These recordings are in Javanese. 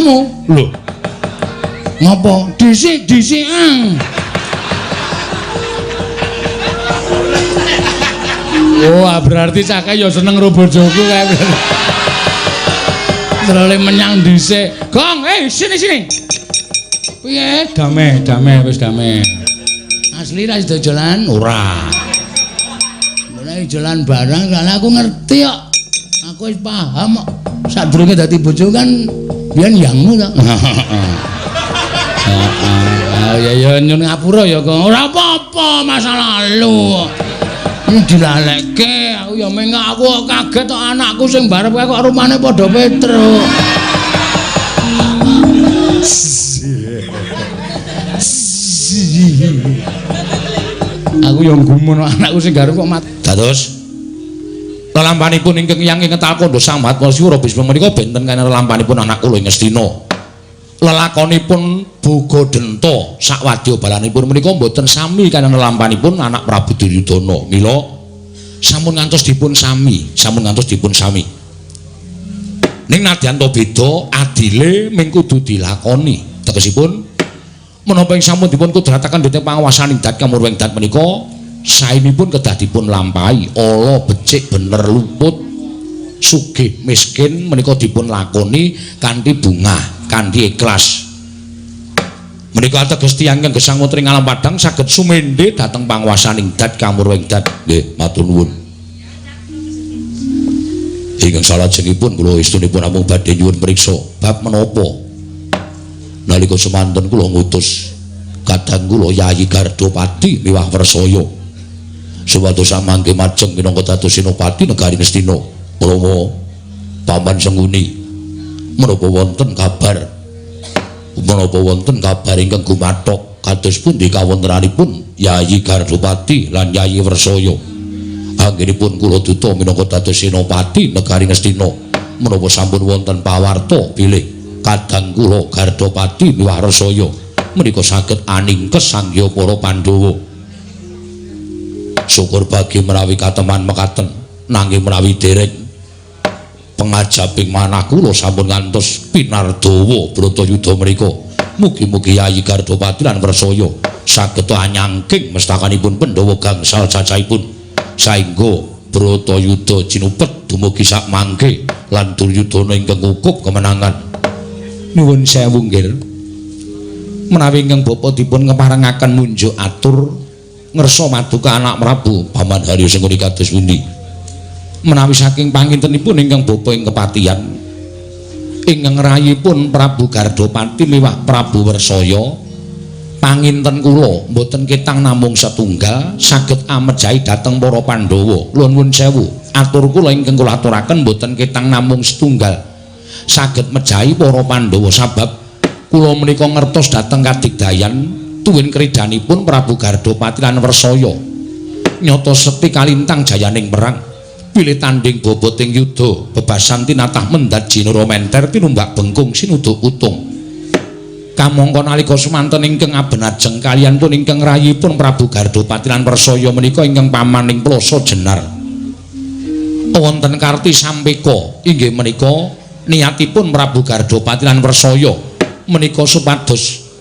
kamu. Lho. Ngopo? Dhisik-dhisikan. Wah, berarti cah ya seneng karo bojoku kae. Terlalu menyang dhisik. Gong, sini sini. Piye? Damai, damai wis damai. Asli ra sida jalan? Ora. Mulai jalan barang soalnya aku ngerti kok. Aku wis paham kok. Sadurunge dadi bojo kan biyen yangmu to. Heeh. Ya ya nyun ngapura ya kok. Ora apa-apa masa lalu. Ini dilalekke, aku ya mengak aku kaget kok anakku sing barep kae kok rumane padha Petruk. Aku ya gumun anakku sing garep kok mat. Dados lelampanipun ingkang yang ing Ngetal Kandha Sang Mahatma Siwara Bisma menika benten kaliyan lelampanipun anak kula ing Ngastina. Lelakonipun Bogadenta sakwadya balanipun menika mboten sami kaliyan lelampanipun anak Prabu Duryudana. Mila sampun ngantos dipun sami, sampun ngantos dipun sami. Ning nadyan ta beda adile ming kudu dilakoni. Tegesipun menapa ing sampun dipun kudrataken dening panguwasaning dat kamurwing dat menika saenipun kedah dipun lampahi ala becik bener luput sugih miskin menika dipun lakoni kanthi bungah, kanthi ikhlas. Menika ateges tiyang ingkang gesang wonten ing alam padhang saged sumendhe dhateng panguwasaning dat kamurwing dat. Nggih, matur nuwun. Ingkang salajengipun kula estunipun namung badhe nyuwun priksa bab menapa nalika semanten kula ngutus kadang kula Yayi Gardopati miwah Wrsaya supados samangke majeng minangka dados senopati negari Ngastina. Rama Paman Sengkuni, menapa wonten kabar? Menapa wonten kabar ingkang gumathok kados pundi kawontenanipun Yayi Gardopati lan Yayi Wrsaya? Anggenipun kula duta minangka dados senopati negari Ngastina, menapa sampun wonten pawarta bilih kadang kula Gardopati miwah Wrsaya menika saged aningkes sangya para Pandhawa? Syukur bagi menawi kateman mekaten, nanging menawi dereng pengajaping manah kula sampun ngantos pinardawa Bratayuda menika. Mugi-mugi Yayi Gardopati lan Wrsaya saged anyangking mestakanipun Pandhawa gangsal cacahipun saengga Bratayuda cinupet dumugi sakmangke lan Duryudana ingkang ngukup kemenangan. Nuwun sewu nggih. Menawi ingkang bapa dipun keparengaken munjuk atur ngersa maduka anak Prabu Paman Haryo Sengkuni kados pundi? Menawi saking pangintenipun ingkang bapa ing kepatihan ingkang rayipun Prabu Gardopati miwah Prabu Wrsaya, panginten kula mboten ketang namung setunggal saged amejahi dhateng para Pandhawa. Kula nuwun sewu, atur kula ingkang kula aturaken mboten ketang namung setunggal saged mejahi para Pandhawa, sabab kula menika ngertos dhateng kadigdayan tuwin kridanipun Prabu Gardopati lan Wrsaya nyata sekti kalintang jayaning perang, pilih tanding boboting yuda bebasan tinatah mendhat jinara menter tinumbak bengkung sinuduk utung. Kamangka nalika semanten ingkang abenajeng kaliyan pun ingkang rayipun Prabu Gardopati lan Wrsaya menika ingkang pamaning Plasa Jenar wonten Karti Sampeka, inggih menika niatipun Prabu Gardopati lan Wrsaya menika supados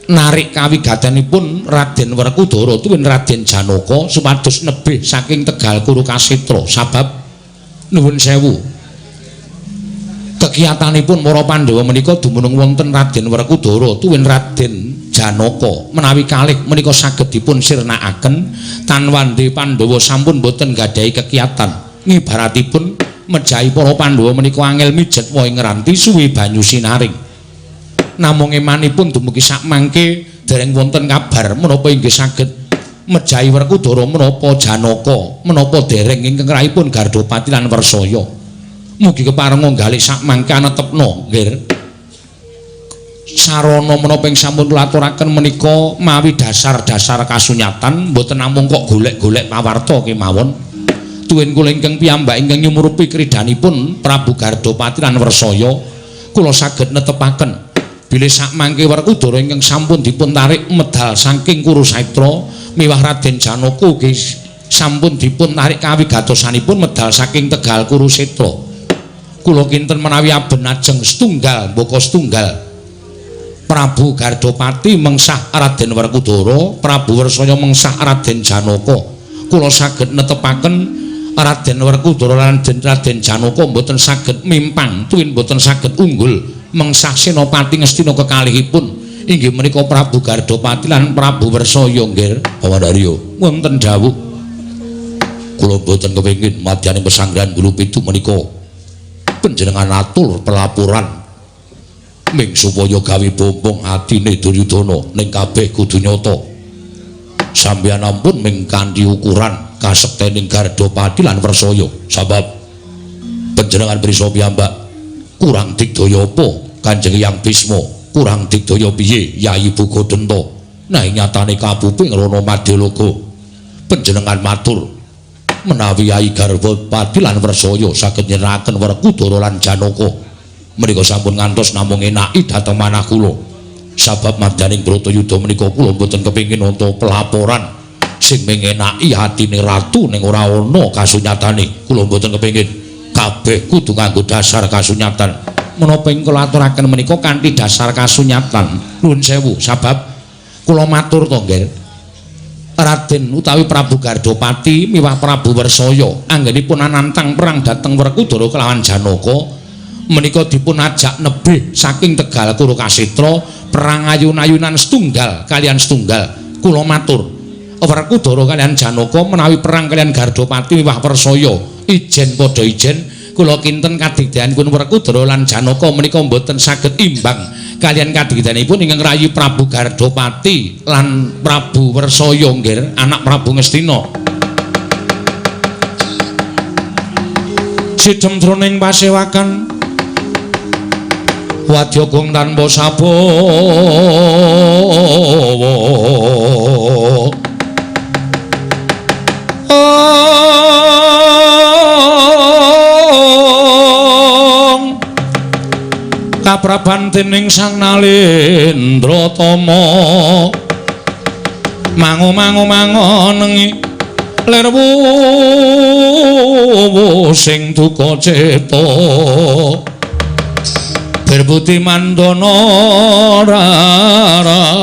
narik kawigatenipun Raden Werkudara tuwin Raden Janaka supados nebih saking Tegal Kurukasetra. Sabab nuwun sewu, kekiyatanipun para Pandhawa menika dumunung wonten Raden Werkudara tuwin Raden Janaka menawi kalih menika saged dipun sirnakaken tanwandhe Pandhawa sampun boten nggadahi kekiyatan. Ngibaratipun mejahi para Pandhawa menika angel mijet wohe ngranti suwi banyu sinaring. Namung emanipun dumugi sakmangke dereng wonten kabar menapa inggih saged mejahi Werkudara menapa Janaka menapa dereng ingkang rahipun Gardopati lan Wrsaya. Mugi keparenga nggalih sakmangke anetepna nggih. Sarana menapa ing sampun kula aturaken menika mawi dasar-dasar kasunyatan, mboten namung kok golek-golek pawarta kemawon. Tuwin kula ingkang piyambak ingkang nyumurupi kridanipun Prabu Gardopati lan Wrsaya, kula saged netepaken bilih sakmangke Werkudara ingkang sampun dipun tarik medal saking Kurusetra miwah Raden Janaka ugi sampun dipun tarik kawigatosanipun medal saking Tegal Kurusetra. Kula kinten menawi aben ajeng setunggal mbaka setunggal. Prabu Gardapati mengsah Raden Werkudara, Prabu Wersaya mengsah Raden Janaka. Kula saged netepaken Raden Werkudara lan Raden Janaka mboten saged mimpang, tuwin mboten saged unggul mengsah Senopati Ngastina kekalihipun. Inggih menika Prabu Gardapati lan Prabu Wersaya nggih. Bawandarya wonten dawuh. Kula mboten kepengin madyaning pesanggrahan Bulu Pitu menika panjenengan atur pelaporan ming supaya gawe bombong atine Duryudana ning kabeh kudu nyata. Sampeyan ampun ming kanthi ukuran kasektening Gardapati lan Wersaya. Sabab panjenengan prisa piyambak kurang digdaya apa Kanjeng Hyang Bisma, kurang digdaya piye Yayi Bugodenta. Nah nyatane kapuping Rana Madyalaga panjenengan matur menawi Yayi Gardapati lan Wersaya saged nyerahaken Werkudara lan Janaka menika sampun ngantos namung enaki dhateng manah kula. Sabab madyaning Bratayuda menika kula mboten kepengin nonton pelaporan sing mengenaki atine ratu ning ora ana kasunyatane. Kula mboten kepengin, kabeh kudu nganggo dasar kasunyatan. Menapa ing kula aturaken menika kanthi dasar kasunyatan? Nuwun sewu, sabab kula matur to nggih. Raden utawi Prabu Gardapati miwah Prabu Wersaya anggenipun anantang perang dhateng Werkudara kelawan Janaka menika dipun ajak nebih saking Tegal Kurukasetra perang ayun-ayunan setunggal kalian setunggal. Kula matur Werkudara kalian Janaka menawi perang kalian Gardapati miwah Wersaya ijen padha ijen, kula kinten kadigdayanipun Werkudara lan Janaka menika mboten saged imbang kalian kadigdayanipun ingkang rayi Prabu Gardapati lan Prabu Wersaya nggih, anak Prabu Ngastina. Sidhem jroning pasewakan wadya gong tanpa sabawa. Kapraban dening Sang Nalendra Tama mangu-mangu mangonengi lir wuwu sing duka cipta berbuti mandana raras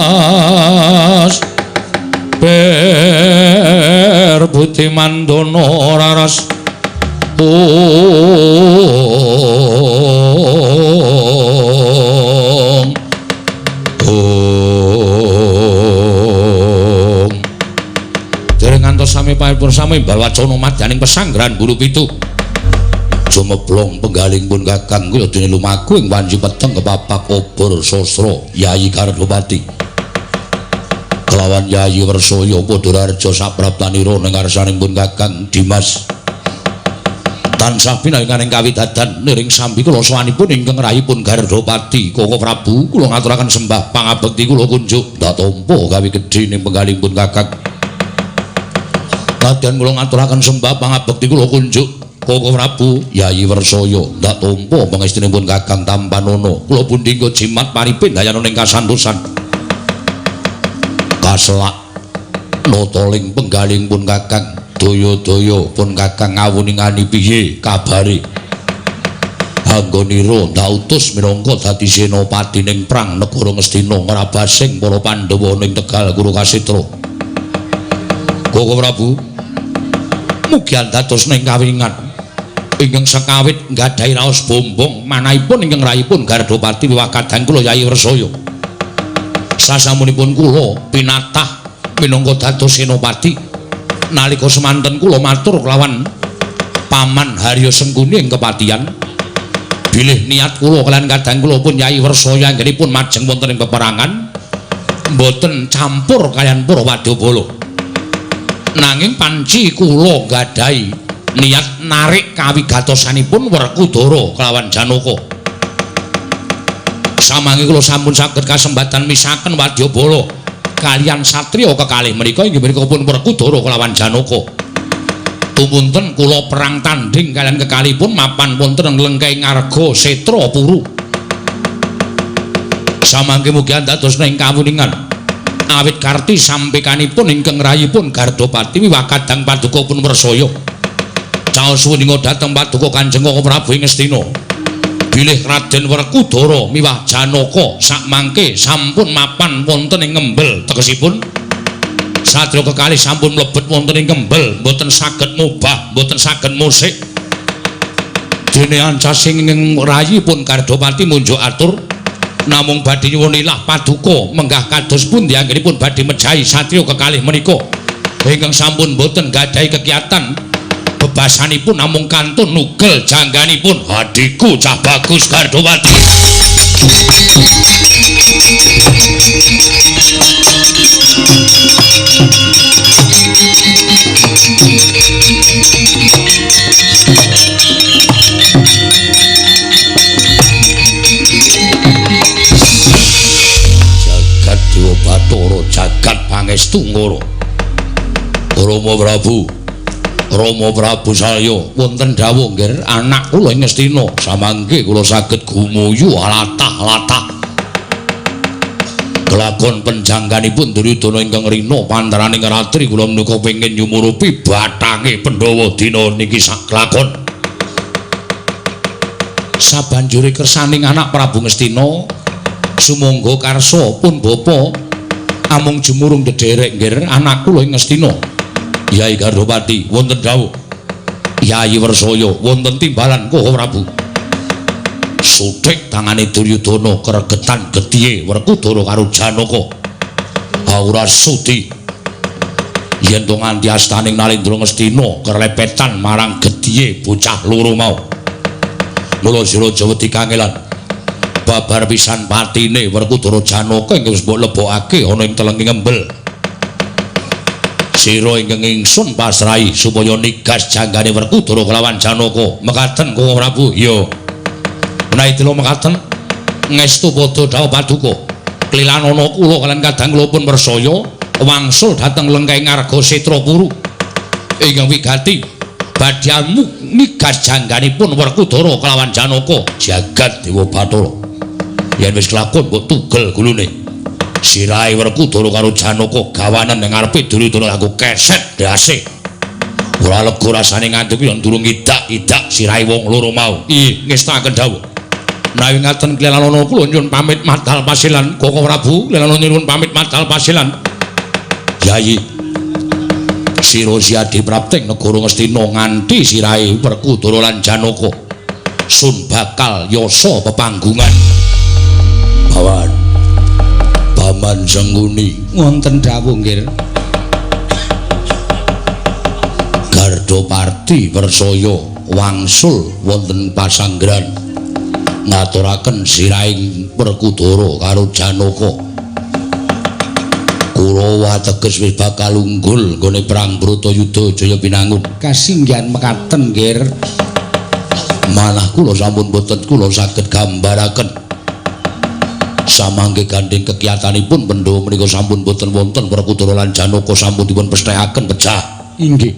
berbuti mandana raras. Om Om dereng ngantos sami paipun sami balwacana madyaning pesanggrahan Bulu Pitu. Jumeblong penggaling pun kakang kaya dene lumaku ing wanci peteng kepapak obor sastra Yayi Gardapati kelawan Yayi Wersaya padha rareja sapraptanira ning ngarsaning pun kakang Dimas tansah pinanganing kawidadan niring sambi kula sowanipun ingkang rahipun Gardapati. Koko Prabu kula ngaturaken sembah pangabekti kula kunjuk ndak tampa gawe gedhe ning penggalih pun kakang. Kadyan kula ngaturaken sembah pangabekti kula kunjuk Koko Prabu Yayi Wersaya ndak tampa pangestunipun kakang tampanana kula pundi nggo jimat paripin dayana ning kasantosan. Kaselak nata ing penggalih pun kakang daya-daya pun kakang ngawuningani piye kabare anggonira ndak utus minangka dadi senopati ning perang negara Ngastina ngrabasing para Pandhawa ning Tegal Kurukasetra. Koko Prabu mugi andados ning kawingan ingkang sekawit nggadahi raos bombong manahipun ingkang rahipun Gardapati miwah kadang kula Yayi Wersaya. Sasampunipun kula pinatah minangka dados senopati nalika semanten kula matur kelawan Paman Harya Sengkuni ing kepatihan bilih niat kula kalian kadang kula pun Yayi Wersaya anggenipun majeng wonten ing peperangan mboten campur kalian para wadyabala. Nanging panci kula nggadahi niat narik kawigatosanipun Werkudara kelawan Janaka. Samangke kula sampun saged kasembatan misaken wadyabala kalian satriya kekalih menika inggih menika pun Werkudara kelawan Janaka. Tumunten kula perang tanding kalian kekalihipun mapan wonten lengkeng ngarga Setra Puru. Samangke mugi andados ing kawuningan awit karti sampekanipun ingkang rayipun Gardapati miwah kadang paduka pun Wersaya. Caos wuninga dhateng paduka Kanjeng Koko Prabu ing Ngastina. Bilih Raden Werkudara miwah Janaka sakmangke sampun mapan wonten ing Ngembel, tegesipun satriya kekalih sampun mlebet wonten ing Ngembel, mboten saged mubah, mboten saged musik. Dene ancasing ing rayipun Gardapati munjuk atur namung badhe nyuwun ilah paduka menggah kados pundi anggenipun badhe mejahi satriya kekalih menika ingkang sampun mboten gadhahi kekiatan, bebasanipun namung kantun nugel jangganipun. Hadiku cah bagus Gardapati. Jagat Dewa Bathara, jagat pangestu ngoro. Rama Prabu, Rama Prabu Salya, wonten dawuh nggih anak kula ing Ngastina, samangke kula saged gumuyu latah-latah. Kelakon penjangganipun Duryudana ingkang rina pantaraning ratri kula menika pengin nyumurupi bathange Pandhawa dina niki saklakon. Sabanjure kersaning anak Prabu Ngastina sumangga karsa pun bapa amung jumurung dederek nggih anak kula ing Ngastina. Yai Gardapati wonten dawuh. Yai Wersaya wonten timbalan Koko Prabu. Suthik tangane Duryudana kregetan getihe Werkudara karo Janaka. Ora sudi yen to nganti astaning Nalendra Ngastina kerlepetan marang getihe bocah loro mau. Mula sira aja wedi kangelan. Babar pisan patine Werkudara Janaka ingkang wis mbok lebokake ana ing telenging Ngembel. Sira ingkang ingsun pasrahi supaya nigas janggane Werkudara kelawan Janaka. Mekaten Koko Prabu. Iya. Menawi dela mekaten ngestu padha dawuh paduka. Klilanana kula kaliyan kadang kula pun Wersaya wangsul dhateng lengkeng Arga Setra Kuru ingkang wigati badhe nigas jangganipun Werkudara kelawan Janaka. Jagat Dewa Bathara. Yen wis kelakon mbok tugel gulune. Sirahe Werkudara karo Janaka gawanen ing ngarepe Duryudana kanggo keset ndase. Ora lega rasane nganti yen durung idak-idak sirahe wong loro mau. Ih, ngestakaken dawuh. Menawi ngaten klilanana kula nyuwun pamit madal pasilan Koko Prabu, klilanana nyuwun pamit madal pasilan. Yayi sira siadi prapting negara Ngastina nganti sirahe Werkudara lan Janaka sun bakal yasa pepanggungan. Bawan Paman Sengkuni wonten dawuh nggih. Gardapati Wersaya wangsul wonten pasanggran ngaturaken sirahing Werkudara karo Janaka. Kurawa teges wis bakal unggul nggone perang Bratayuda Jaya Binangun. Kasinggihan mekaten nggih. Manah kula sampun boten kula saged gambaraken. Samangke gandheng kekiyatanipun Pandhawa menika sampun boten wonten Werkudara lan Janaka sampun dipun pesthekaken pecah. Inggih.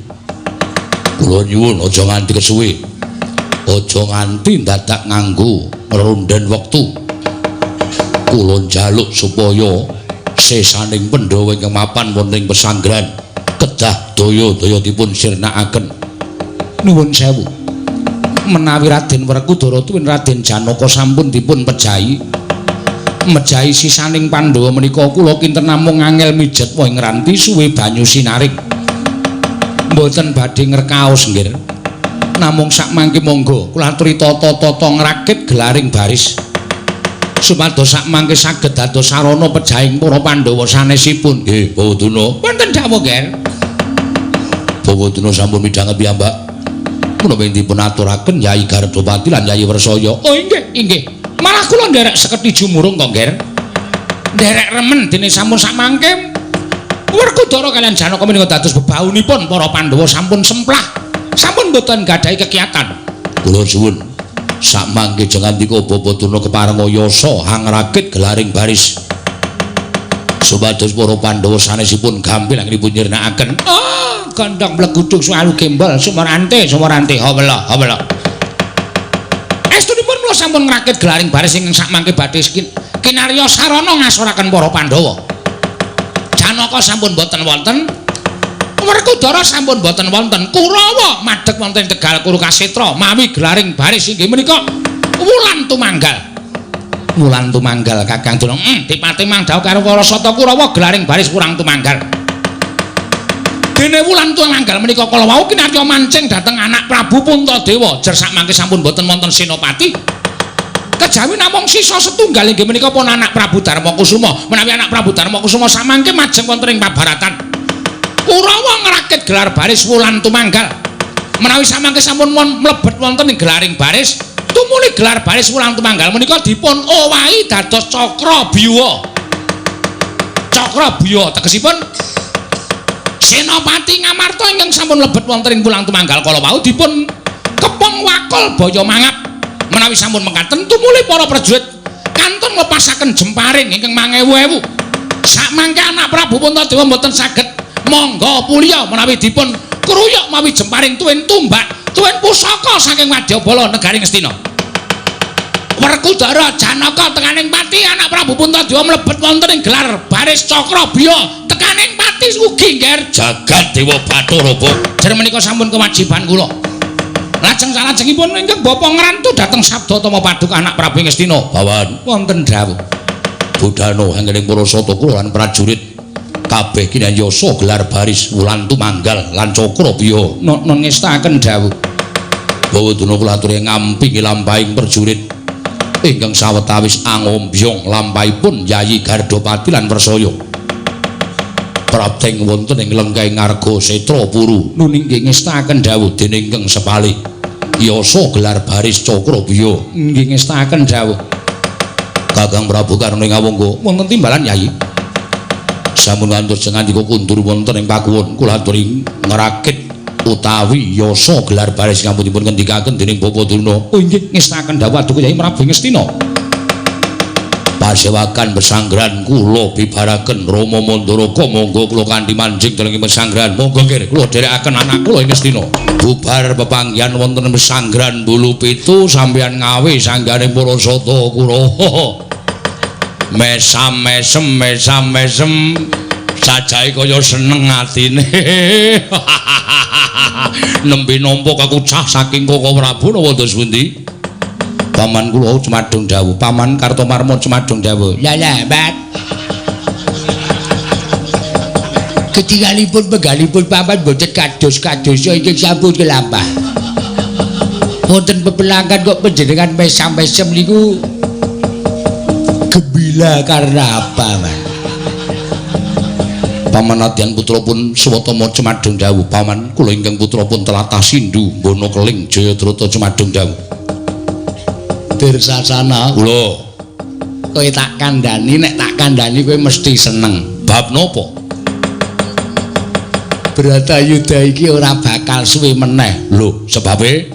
Kula nyuwun aja nganti kesuwe. Aja nganti dadak nganggo ngrunden wektu. Kula njaluk supaya sesaning Pandhawa ingkang mapan wonten ing pesanggran kedah daya-daya dipun sirnakaken. Nuwun sewu. Menawi Raden Werkudara tuwin Raden Janaka sampun dipun pejahi, mejahi sisaning Pandhawa menika kula kinten namung angel mijet ing ngranti suwe banyu sinarik. Mboten badhe ngrekaos nggih. Namung sakmangke monggo kula aturi tata-tata ngrakit gelaring baris supados sakmangke saged dados sarana pejahing para Pandhawa sanesipun. Nggih, Bawaduna. Wonten dawuh nggih. Bawaduna sampun midhanget piyambak. Menapa dipun aturaken Yai Gardapati lan Yai Wersaya? Oh inggih, inggih. Malah kula nderek seketi jumurung kok, Ngger. Nderek remen dene sampun sakmangke Werkudara kaliyan Janaka menika dados bebaunipun para Pandhawa sampun semplah. Sampun mboten gadhahi kekiatan. Kula suwun sakmangke jengandika Bapaduna keparenga yasa hangrakit gelaring baris supados para Pandhawa sanesipun gampil anggenipun nyirnakaken. Oh, gondhong mlegudung suwalu gembol sumorante sumorante hawela hawela. Estunipun kula sampun ngrakit gelaring baris ingkang sakmangke badhe kinarya sarana ngasoraken para Pandhawa. Janaka sampun boten wonten, Werkudara sampun boten wonten, Kurawa madheg wonten Tegal Kuru Kasetra mawi gelaring baris inggih menika Wulan Tumanggal. Wulan Tumanggal Kakang Durna. Dipati mang dawuh karo para sata Kurawa gelaring baris Wulan Tumanggal. Dene Wulan Tumanggal menika kala wau kinarya mancing dhateng anak Prabu Puntadewa. Jer sakmangke sampun boten wonten senopati. Kejawi namung sisa setunggal inggih menika pun anak Prabu Darmakusuma. Menawi anak Prabu Darmakusuma samangke majeng wonten ing pabaratan. Kurawa ngrakit gelar baris Wulan Tumanggal. Menawi samangke sampun mlebet wonten ing gelaring baris, tumuli gelar baris Wulan Tumanggal menika dipun owahi dados Cakrabyuha. Cakrabyuha tegesipun Senopati Ngamarta ingkang sampun mlebet wonten ing Wulan Tumanggal kala wau dipun kepong wakul baya mangap. Menawi sampun mekaten tumuli para prajurit kantun nglepasaken jemparing ingkang mangewu-ewu. Sakmangke anak Prabu Puntadewa mboten saged monggo pulya menawi dipun kruyuk mawi jemparing tuwin tumbak, tuwin pusaka saking Wadyabala negari Ngastina. Werkudara Janaka tekaning pati anak Prabu Puntadewa mlebet wonten ing gelar baris Cakrabyuha tekaning pati ugi ngger jagat dewa Bathara Bapa. Jer menika sampun kewajiban kula. Lajeng salajengipun ingkang bapa ngrantu dhateng Sabdatama Paduka anak Prabu Ngastina. Bawan wonten dawuh Budana anggening para sata kula lan prajurit kabeh kinayasa gelar baris Wulan Tumanggal lan Cakrabyuha. Nun ngestakaken dawuh. Bawa duna kula aturi ngampingi lampahing prajurit ingkang sawetawis angombyong lampahipun Yayi Gardapati lan Wrsaya. Prapteng wonten ing lengkahing Arga Setra Puru. Nun inggih ngestakaken dawuh. Dene ingkang sepalih yasa gelar baris Cakrabyuha. Inggih ngestakaken dawuh. Kakang Prabu Karna ing Awangga wonten timbalan Yayi. Sampun ngantos ngandika kundur wonten ing pakuwon kula aturi ngrakit utawi yasa gelar baris sampun dipun ngendikaken dening Bapak Durna. Oh inggih ngestakaken dawuh aduh Yayi Prabu Ngastina. Pasewakan pesanggrahan kula bibaraken Rama Mandaraka monggo kula kanthi manjing dalem pesanggrahan. Monggo nggih kula dherekaken anak kula ing Ngastina. Bubar pepanggihan wonten pesanggrahan Bulu Pitu sampeyan ngawe sanggane para sata Kurawa. Mesam mesem mesam mesem sajahe kaya seneng atine. Nembe nampa kakucah saking Koko Prabu napa dos pundi? Paman kula cumadung dawuh, Paman Kartomarma cumadung dawuh. Lah lah, Bat. Ketingalipun penggalipun paman boten kados-kadosya ingkang sampun kelampah. Wonten pepelangan kok panjenengan mesam-mesem niku gembira karena apa, Mas? Paman Adyan putra pun Swatama cumadung dawuh. Paman kula ingkang putra pun telatah Sindu Bono Keling Jayadrata cumadung dawuh. Dirsasana kula kowe tak kandhani, nek tak kandhani kowe mesti seneng. Bab napa? Bratayuda iki ora bakal suwe meneh. Lho, sebabe?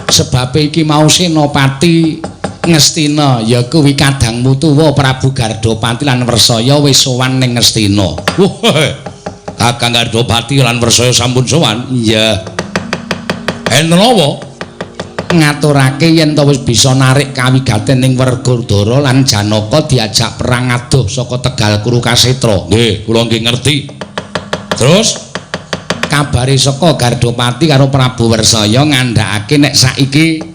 Sebabe iki mau Senopati Ngastina ya kuwi kadangmu tuwa Prabu Gardapati lan Wrsaya wis sowan ning Ngastina. Wah, Kakang Gardapati lan Wrsaya sampun sowan? Iya. Enten apa? Ngaturake yen to wis bisa narik kawigaten ning Werkudara lan Janaka diajak perang adoh saka Tegal Kurukasetra. Nggih, kula nggih ngerti. Terus kabare saka Gardapati karo Prabu Wrsaya ngandhakake nek saiki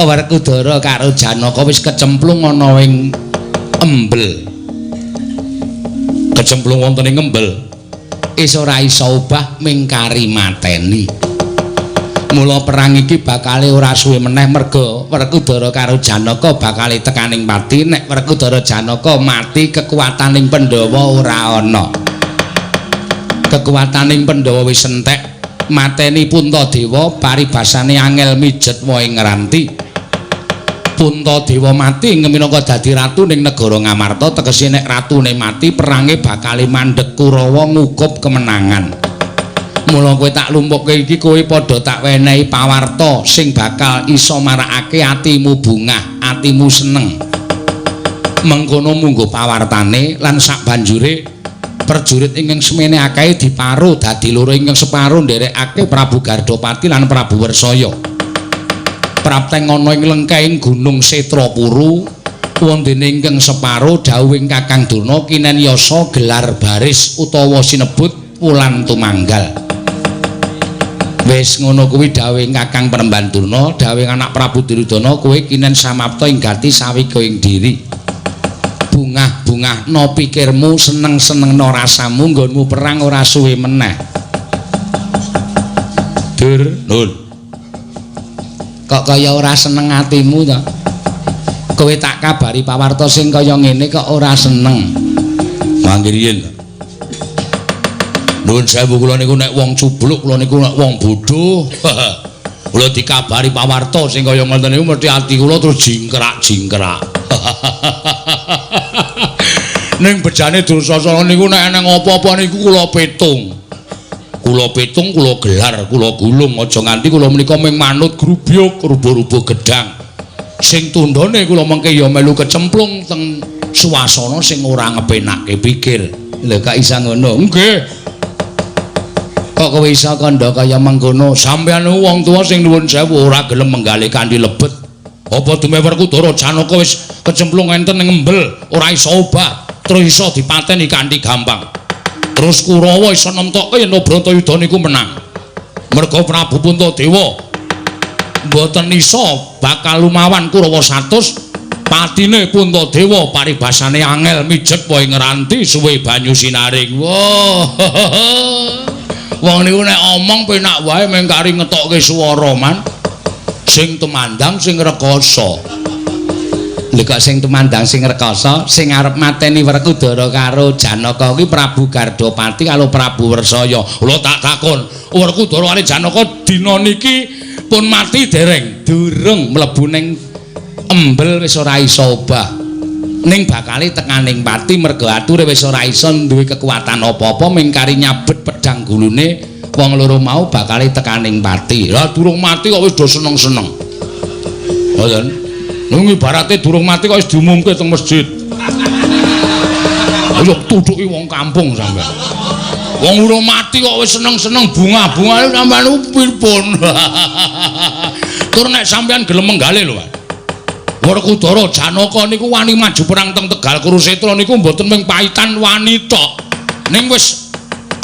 Werkudara karo Janaka wis kecemplung ana ing embel. Kecemplung wonten ing embel. Wis ora iso obah mingkari mateni. Mula perang iki bakale ora suwe meneh merga Werkudara karo Janaka bakale tekaning pati. Nek Werkudara Janaka mati kekuataning Pandhawa ora ana. Kekuataning Pandhawa wis entek, mateni Puntadewa paribasane angel mijet wae ngranti. Puntadewa mati minangka dadi ratu ning negara Ngamarta, tegese nek ratune mati perange bakale mandheg Kurawa ngukup kemenangan. Mula kowe tak lumpukke iki kowe padha tak wenehi pawarta sing bakal iso marakake atimu bungah, atimu seneng. Mengkono munggo pawartane lan sakbanjure prajurit ingkang semene akeh diparo dadi loro, ingkang separo nderekake Prabu Gardapati lan Prabu Wrsaya. Prapteng ana ing lengkahing Gunung Setrapuru wondene ingkang separo dawuhing Kakang Durna kinen yasa gelar baris utawa sinebut Wulan Tumanggal. Wis ngono kuwi dawuhe Kakang Penemban Durna, dawuhe anak Prabu Duryudana, kowe kinen samapta ing gati sawiga ing diri. Bungah-bungahno pikirmu, seneng-senengno rasamu, nggonmu perang ora suwe meneh. Dur, Nun. Kok kaya ora seneng atimu to? Kowe tak kabari pawarta sing kaya ngene kok ora seneng. Mangke riyin. Nuwun sewu kula niku nek wong cubluk, kula niku nek wong bodho. Kula dikabari pawarta sing kaya ngoten niku mesti ati kula terus jingkrak-jingkrak. Ning bejane Dursasana niku nek eneng apa-apa niku kula petung. Kula petung, kula gelar, kula gulung, aja nganti kula menika mung manut grubyuk rubuh-rubuh gedang. Sing tundhone kula mengke ya melu kecemplung teng suasana sing ora ngepenakke pikir. Lho kok isa ngono? Nggih. Kok kowe isa kandha kaya mengkono? Sampeyan niku wong tuwa sing nuwun sewu ora gelem menggalih kanthi lebet. Apa dume Werkudara Janaka wis kecemplung enten ing embel, ora iso obah, terus iso dipateni kanthi gampang. Terus Kurawa iso nemtokke yen Bratayuda niku menang. Merga Prabu Puntadewa mboten iso bakal lumawan Kurawa 100, patine Puntadewa paribasane angel mijet wae ngranti suwe banyu sinaring. Wah. Wong niku nek omong penak wae mung kari ngetokke swara man. Sing tumandang sing rekoso. Lho kok sing tumandang sing rekoso, sing arep mateni Werkudara karo Janaka kuwi Prabu Gardapati karo Prabu Wersaya. Kula tak takon, Werkudara karo Janaka dina niki pun mati dereng? Durung mlebu ning embel wis ora iso obah. Ning bakale tekaning pati merga ature wis ora iso duwe kekuatan apa-apa mung kari nyabet pedhang gulune wong loro mau bakale tekaning pati. Lah durung mati kok wis do seneng-seneng. Ngoten. Nung ibarate durung mati kok wis diumumke teng masjid. Ayo tuduki wong kampung sampean. Wong urung mati kok wis seneng-seneng bunga-bungane sampean niku pripun? Tur nek sampean gelem menggalih lho, Pak. Werkudara Janaka niku wani maju perang teng Tegal Kurusetra niku mboten mung paitan wani tok. Ning wis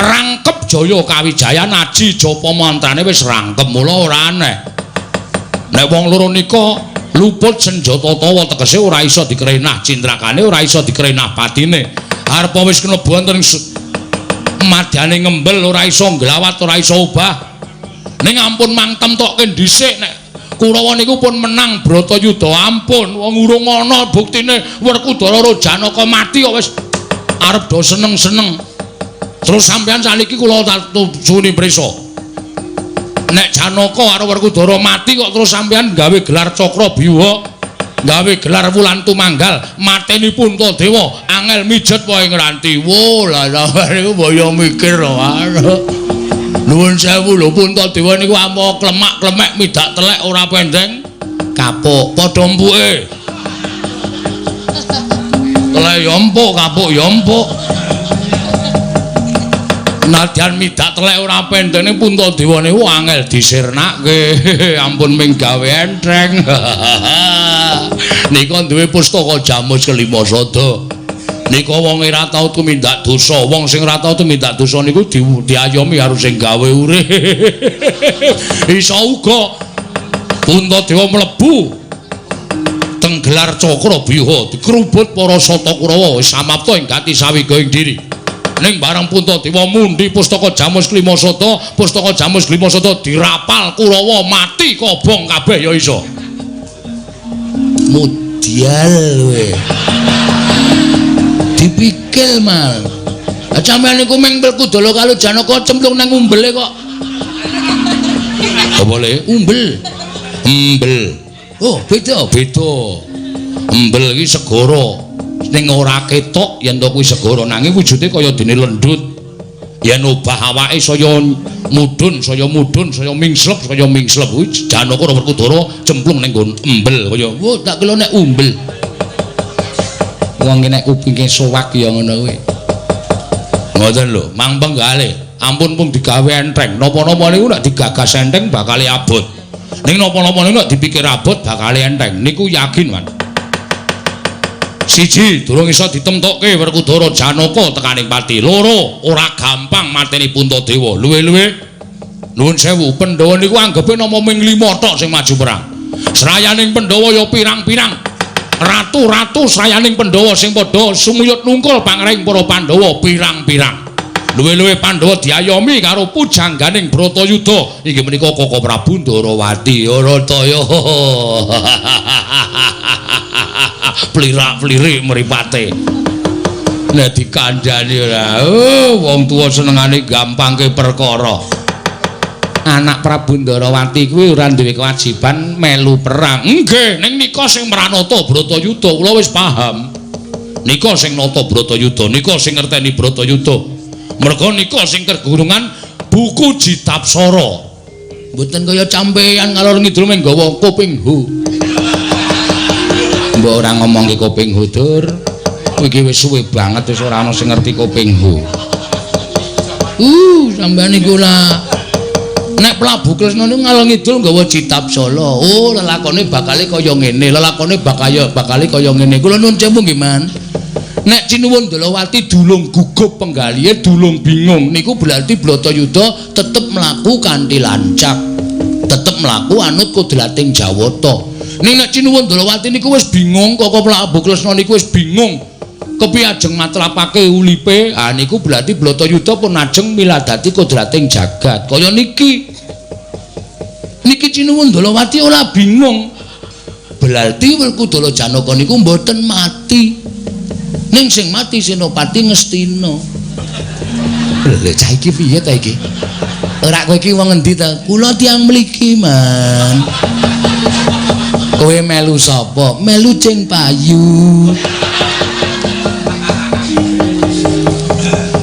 rangkep Jaya Kawijayan aji japa mantrane wis rangkep, mula ora aneh. Nek wong loro nika luput senjata tawa tegese ora iso dikrenah cindrakane, ora iso dikrenah patine. Arepa wis kena wonten madyane ngembel ora iso nglawat, ora iso obah. Ning ampun mangtem tokke dhisik nek Kurawa niku pun menang Bratayuda ampun, wong urung ana buktine Werkudara karo Janaka mati kok wis arep do seneng-seneng. Terus sampean saniki kula suwuni prisa. Nek Janaka karo Werkudara mati kok terus sampean gawe gelar Cakra Byuha, gawe gelar Wulan Tumanggal, mateni Puntadewa, angel mijet wae ngranti. Wo lah sampean niku boyo mikir lho. Nuwun sewu lho Puntadewa niku ampo klemak-klemek midak telek ora pendeng kapuk padha empuke. Telek ya empuk, kapuk ya empuk. Nadyan midak telek ora pendeng ning Puntadewa niku angel disirnake. Ampun ming gawe enteng. Nika duwe pustaka Jamus Kelima Sada. Nika wong ora tau tumindak dosa, wong sing ora tau tumindak dosa niku diayomi karo sing gawe urip. Iso uga Puntadewa mlebu teng gelar Cakra Byuha dikrubut para Sata Kurawa wis samapta ing gati sawiga ing diri. Ning bareng Puntadewa mundhi pustaka Jamus Kelima Sada, pustaka Jamus Kelima Sada dirapal Kurawa mati kobong kabeh ya iso. Mudyal kowe. Dipikil mal. Lah sampean niku mung Werkudara karo Janaka cemplung nang umbele kok. Apa le? Umbel. Embel. Oh, beda. Beda. Embel iki segara. Ning ora ketok yen to kuwi segara, nanging wujude kaya dene lendut. Yen obah awake saya mudhun, saya mudhun, saya mingslep, saya mingslep. Kuwi Janaka karo Werkudara cemplung ning nggon embel kaya, "Wo, tak kira nek umbel." Wong nek kupinge sowak ya ngono kuwi. Ngoten lho, mang penggalih. Ampun pun digawe enteng. Napa-napa niku nek digagas enteng bakale abot. Ning napa-napa niku nek dipikir abot bakale enteng. Niku yakin, Mas. Siji, durung iso ditemtokke Werkudara Janaka tekaning pati. Loro, ora gampang mateni Puntadewa. Luwe-luwe Nuwun sewu, Pandhawa niku anggepe namung ming 5 tok sing maju perang. Srayaning Pandhawa ya pirang-pirang. Ratu-ratu srayaning Pandhawa sing padha sumuyut nungkul pangring para Pandhawa pirang-pirang. Luwe-luwe Pandhawa diayomi karo pujangganing Bratayuda inggih menika Koko Prabu Ndarawati. Ora ta ya. Plirak-plirik mripate. Nek dikandhani ora, oh wong tuwa senengane gampangke perkara. Anak Prabu Ndarawati kuwi ora duwe kewajiban melu perang. Nggih, ning nika sing mranata Bratayuda kula wis paham. Nika sing nata Bratayuda, nika sing ngerteni Bratayuda. Merga nika sing kergurungan buku Jitapsara. Mboten kaya sampeyan ngalor ngidul mung nggawa kuping hu. Mbok ora ngomongke kuping hu, Dur. Iki wis suwe banget wis ora ana sing ngerti kuping hu. Sampeyan niku lah. Nek Prabu Kresna niku ngalor ngidul nggawa Jitapsala. Oh, lelakone bakale kaya ngene, lelakone bakale kaya ngene. Kula nuwun sewu nggih, Man. Nek Cinuwun Ndalawati dulung gugup penggalihe, dulung bingung, niku berarti Bratayuda tetep mlaku kanthi lancak. Tetep mlaku anut kodrating Jawata. Ning nek Cinuwun Ndalawati niku wis bingung, Koko Prabu Kresna niku wis bingung. Kepiye ajeng matlapake ulipe? Ah niku berarti Bratayuda pun ajeng miladati kodrating jagat. Kaya niki. Niki Cinuwun Ndalawati ora bingung. Berarti Werkudara Janaka niku mboten mati. Ning sing mati Senopati Ngastina. Lho cah iki piye ta iki? Ora kowe iki wong endi ta? Kula tiyang mliki, Man. Kowe melu sapa? Melu Cing Payu.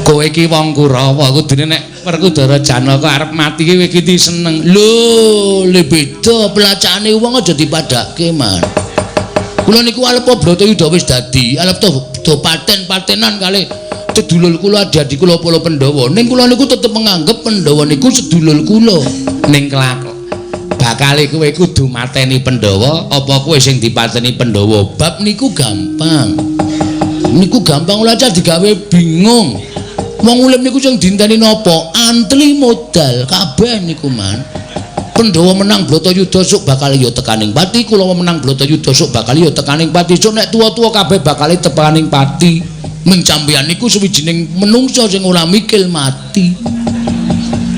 Kowe iki wong Kurawa, kudune nek Werkudara Janaka arep mati kowe iki seneng. Lho, le beda pelacakane wong aja dipadhake, Man. Kula niku arep Bratayuda wis dadi, arep do paten-patenan kalih sedulur kula adi-adi kula para Pandhawa. Ning kula niku tetep menganggep Pandhawa niku sedulur kula. Ning kelak bakale kowe kudu mateni Pandhawa apa kowe sing dipateni Pandhawa? Bab niku gampang. Niku gampang ora cah digawe bingung. Wong urip niku sing dinteni napa? Antli modal kabeh niku, Man. Pandhawa menang Bratayuda sok bakal ya tekaning pati, Kulawa menang Bratayuda sok bakal ya tekaning pati. Sok nek tuwa-tuwa kabeh bakal tekaning pati. Ming sampeyan niku suwijining menungsa sing ora mikil mati.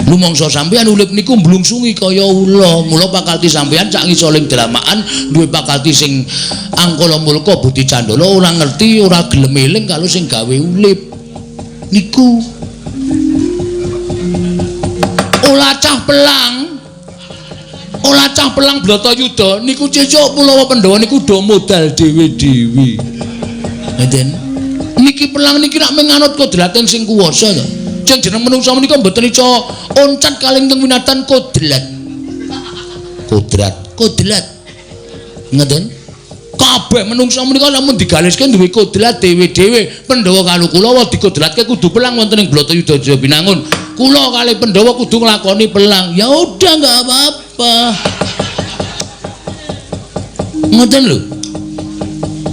Lumangsa sampeyan urip niku mblungsungi kaya ula. Mula pakalti sampeyan sak ngisoling dramaan duwe pakalti sing angkala mulka budi candala ora ngerti ora gelem eling kalau sing gawe urip. Niku ora cah pelang. Ora cah pelang Bratayuda niku cecuk Kulawa Pandhawa niku do modal dhewe-dhewe. Ngoten. Niki pelang niki rak menganut kodrating sing kuwasa to. Sing jeneng menungsa menika mboten iso oncat kalih teng winatan kodrat. Kodrat, kodrat. Ngoten. Kabeh menungsa menika lamun digaliske duwe kodrat dhewe-dhewe. Pandhawa karo Kulawa dikodratke kudu pelang wonten ing Bratayuda Jayabinangun. Kula kalih Pandhawa kudu nglakoni pelang. Ya udah enggak apa-apa. Ngoten lho.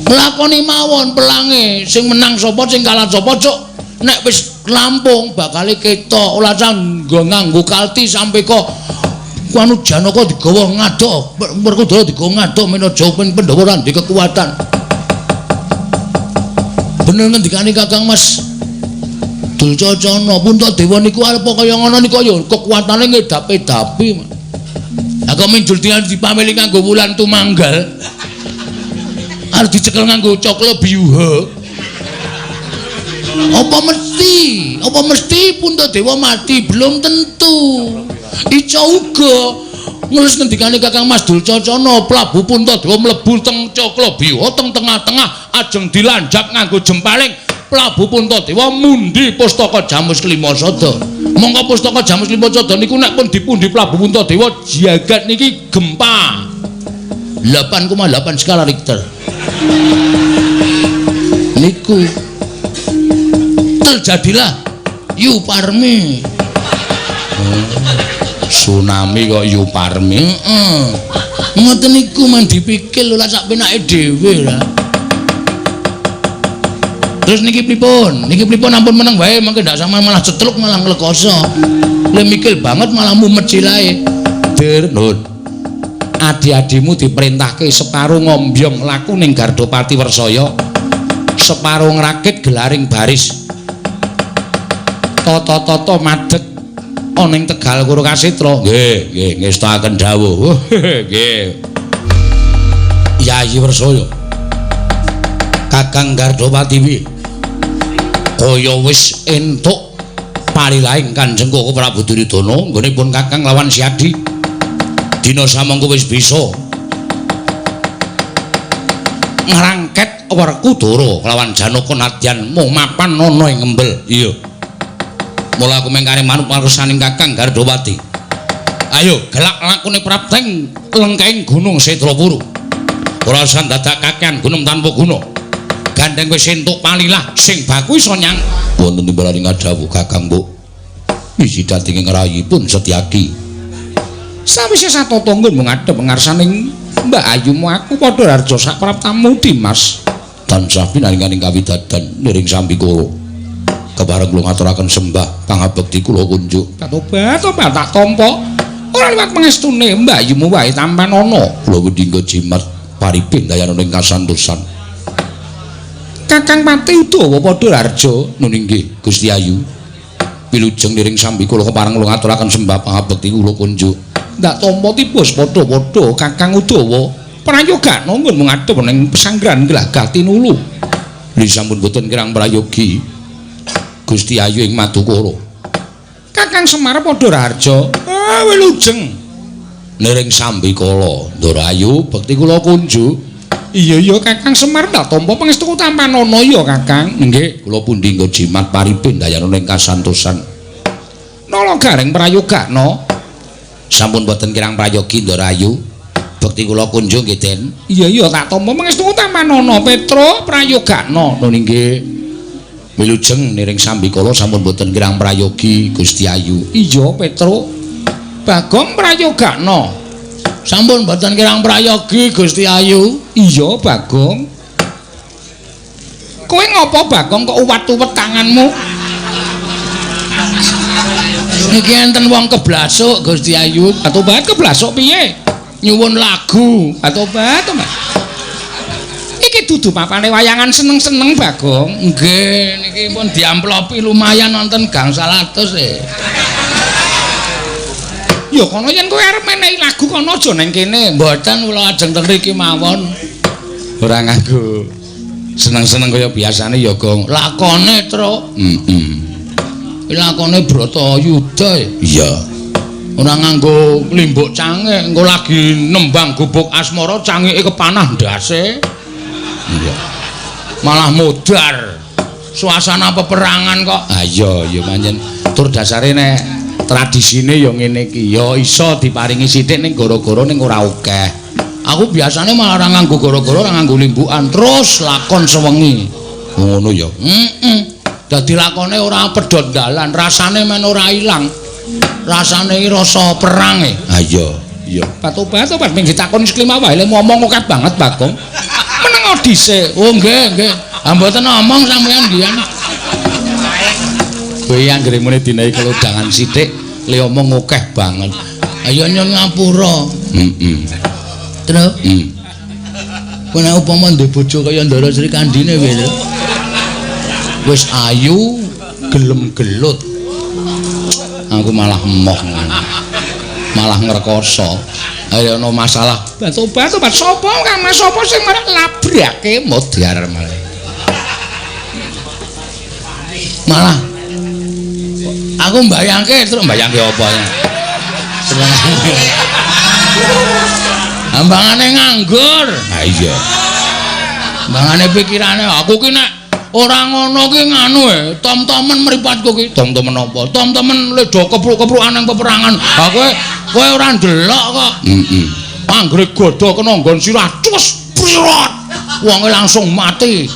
Nglakoni mawon pelange, sing menang sapa sing kalah sapa, Cuk. Nek wis rampung bakale ketok ora nggo nganggo kalti sampe kok anu Janaka digawa ngadok, Werkudara digawa ngadok menaja Pandhawa ora ndek kekuatan. Bener ngendikane Kakang Mas Dulcacana, Puntadewa niku arep kaya ngono niku ya kekuatane ngedapi-dapi. Lah kok minjul dipameli nganggo wulan tumanggal. Arep dicekel nganggo coklo biyuha. Apa mesti? Apa mesti Puntadewa mati? Belum tentu. Ica uga ngelus ngendikane Kakang Mas Dulcacana, Prabu Puntadewa mlebu teng coklo biyuha teng tengah-tengah ajeng dilanjap nganggo jempaling. Prabu Puntadewa mundi pustaka Jamus Klima Sada. Mongko pustaka Jamus Klima Sada niku nek pun dipundi Prabu Puntadewa jagat niki gempa 8,8 skala Richter. Niku terjadilah Yuparmi. Tsunami kok Yuparmi. Heeh. Ngoten niku men dipikir lho sak penake dhewe lah. Terus niki pripun? Niki pripun ampun meneng wae mangke ndak sama malah cetruk malah nglekoso. Le mikil banget malah mumet silahe. Der nun. Adi-adimu diperintahke separo ngombyong laku ning Gardapati Wersaya, separo ngrakit gelaring baris. Tata-tata madeg ana ing Tegal Kuru Kasetra. Nggih, nggih, ngestakaken dawuh. Nggih. Yayi Wersaya. Kakang Gardapati piye? Kaya wis entuk palilaing Kanjeng Koko Prabu Duryudana nggonipun Kakang lawan Siadi. Dina samangka wis bisa ngrangket Werkudara kelawan Janaka nadyan mung mapan ana ing ngembel. Iya. Mula aku mengkare manut parsaning Kakang Gardapati. Ayo gelak lakune prapteng lengkeng Gunung Setrapuru. Ora usah dadak kakean gunung tanpa guna. Gandeng wis entuk palilah sing baku iso nyang wonten timbalaning dawuh Kakang Mbok. Wiji dadi ing rayipun Setyaki. Sawise satata nggon ngadhep ngarsaning Mbak Ayumu aku padha harja sak praptamu Dimas. Tansah pinaringaning kawidadan niring sambikala. Kepareng kula ngaturaken sembah pangabekti kula kunjuk. Tobat tobat tak tampa. Ora liwat pangestune Mbak Ayumu wae tampanana. Kula wedhi jimat paripin dayana ing kasantosan. Kakang Pati Udawa padha harja nun inggih Gusti Ayu. Wilujeng niring sambikala kepareng kula ngaturaken sembah pangabekti kula kunjuk. Ndak tampa tibus padha-padha Kakang Udawa. Prayogana nggon ngadhep ning pesanggrahan Glagah Tinulu. Li sampun boten kirang prayogi Gusti Ayu ing Madukara. Kakang Semar padha raharja. Ah wilujeng niring sambikala. Ndara Ayu bekti kula kunjuk. Iya iya Kakang Semar ndak tampa pangestu tampanana ya Kakang. Nggih, kula pundi nggo jimat paripin dayana ing kasantosan. Nala gareng prayogana. Sampun boten kirang prayogi Ndara Ayu. Bekti kula kunjung nggih Den. Iya iya tak tampa pangestu tampanana Petro prayogana. Nun inggih. Wilujeng niring sambikala sampun boten kirang prayogi Gusti Ayu. Iya Petro. Bagong prayogana. Sampun boten kirang prayogi Gusti Ayu. Iya Bagong. Kowe ngopo Bagong kok uwat-uwet tanganmu? Niki enten wong keblasuk Gusti Ayu. Atobat keblasuk piye? Nyuwun lagu. Atobat, tobat. Iki dudu papane wayangan seneng-seneng Bagong. Nggih, niki pun diamplopi lumayan wonten gangsal atus e. Ya kono yen kowe arep menehi lagu kono aja nang kene. Mboten kula ajeng teng mriki mawon. Ora nganggo seneng-seneng kaya biasane ya, Gong. Lakone, Truk. Heeh. Lakone Bratayuda. Iya. Ora nganggo limbuk cangik, engko lagi nembang gubuk asmara cangike kepanah ndase. Iya. Malah modar. Suasana peperangan kok. Ah iya, ya pancen tur dasare nek tradisine ya ngene iki. Ya iso diparingi sithik ning gara-gara ning ora akeh. Aku biasane malah ora nganggo gara-gara, ora nganggo limbukan, terus lakon sewengi. Ngono ya. Heeh. Dadi lakone ora pedhot dalan, rasane men ora ilang. Rasane iki rasa perang e. Ha iya, iya. Batu-batu ming ditakoni seklima wae le ngomong akeh banget Bagong. Meneng dhisik. Oh nggih, nggih. Ha mboten omong sampean biyen. Kowe anggere muni dinae kelodangan sithik le omong akeh banget. Ayo nyun ngapura. Heeh. Truk. Heeh. Kowe nek upama ndek bojo kaya Ndara Sri Kandhine piye, Truk? Wis ayu gelem gelut. Aku malah emoh malah ngrekoso. Ayo ana masalah. Tobat-tobat sapa Kang Mas sapa sing marak labrake modar malah. Malah aku mbayangke terus mbayangke apa ya. Ambangane nganggur. Ha iya. Ambangane pikirane aku ki nek ora ngono ki nganu e, tom-tomen mripatku ki. Tom-tomen apa? Tom-tomen ledo kepruk-keprukan nang peperangan. Ha kowe ora ndelok kok. Heeh. Anggere godha kena nggon sirah cus prot. Wonge langsung mati.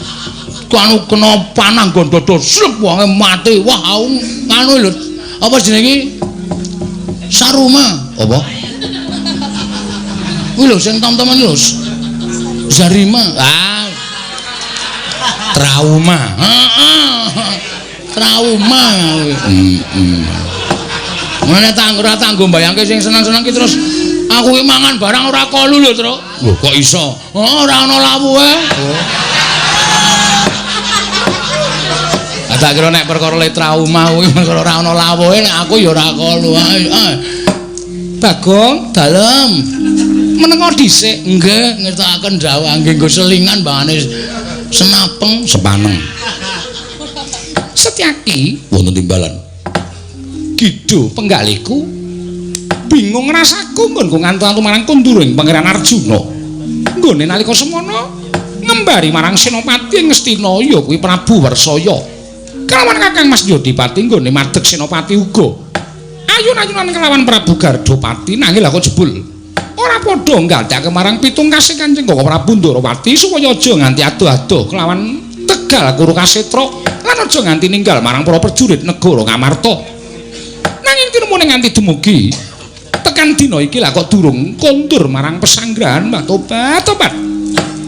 Anu kena panah nggon dada slep wonge mati. Wah, aku nganu lho. Apa jenenge iki? Saruma. Apa? Kuwi lho sing tom-tomen lho. Zarima. Ah. Trauma. Heeh. Trauma. Heeh. Ngene ora tanggo mbayangke sing seneng-seneng ki terus aku ki mangan barang ora kolu lho, Truk. Lho kok iso? Oh, ora ana lawuhe. Oh. Tak kira nek perkara le trauma kuwi perkara ora ana lawuhe nek aku ya ora kolu. Bagong dalem. Menengo dhisik. Nggih, ngertokaken dawuh nggih nggo selingan bangane senapeng sepaneng. Setyaki wonten timbalan. Gido penggalihku bingung rasaku nggonku ngantu-antu marang kunduring Pangeran Arjuna. Nggone nalika semono ngembari marang Senopati ing Ngastina ya kuwi Prabu Warsaya. Kelawan Kakang Mas Yodipati nggone madeg Senopati uga. Ayun-ayunan kelawan Prabu Gardopati nanging lha kok jebul ora padha nggathake marang pitung kasih Kanjeng Koko Prabu Ndorowati supaya aja nganti adoh-adoh kelawan Tegal Kuru Kasetra lan aja nganti ninggal marang para prajurit negara Ngamarta. Nanging tinemune nganti dumugi tekan dina iki lha kok durung kondur marang pesanggrahan. Mbah tobat tobat.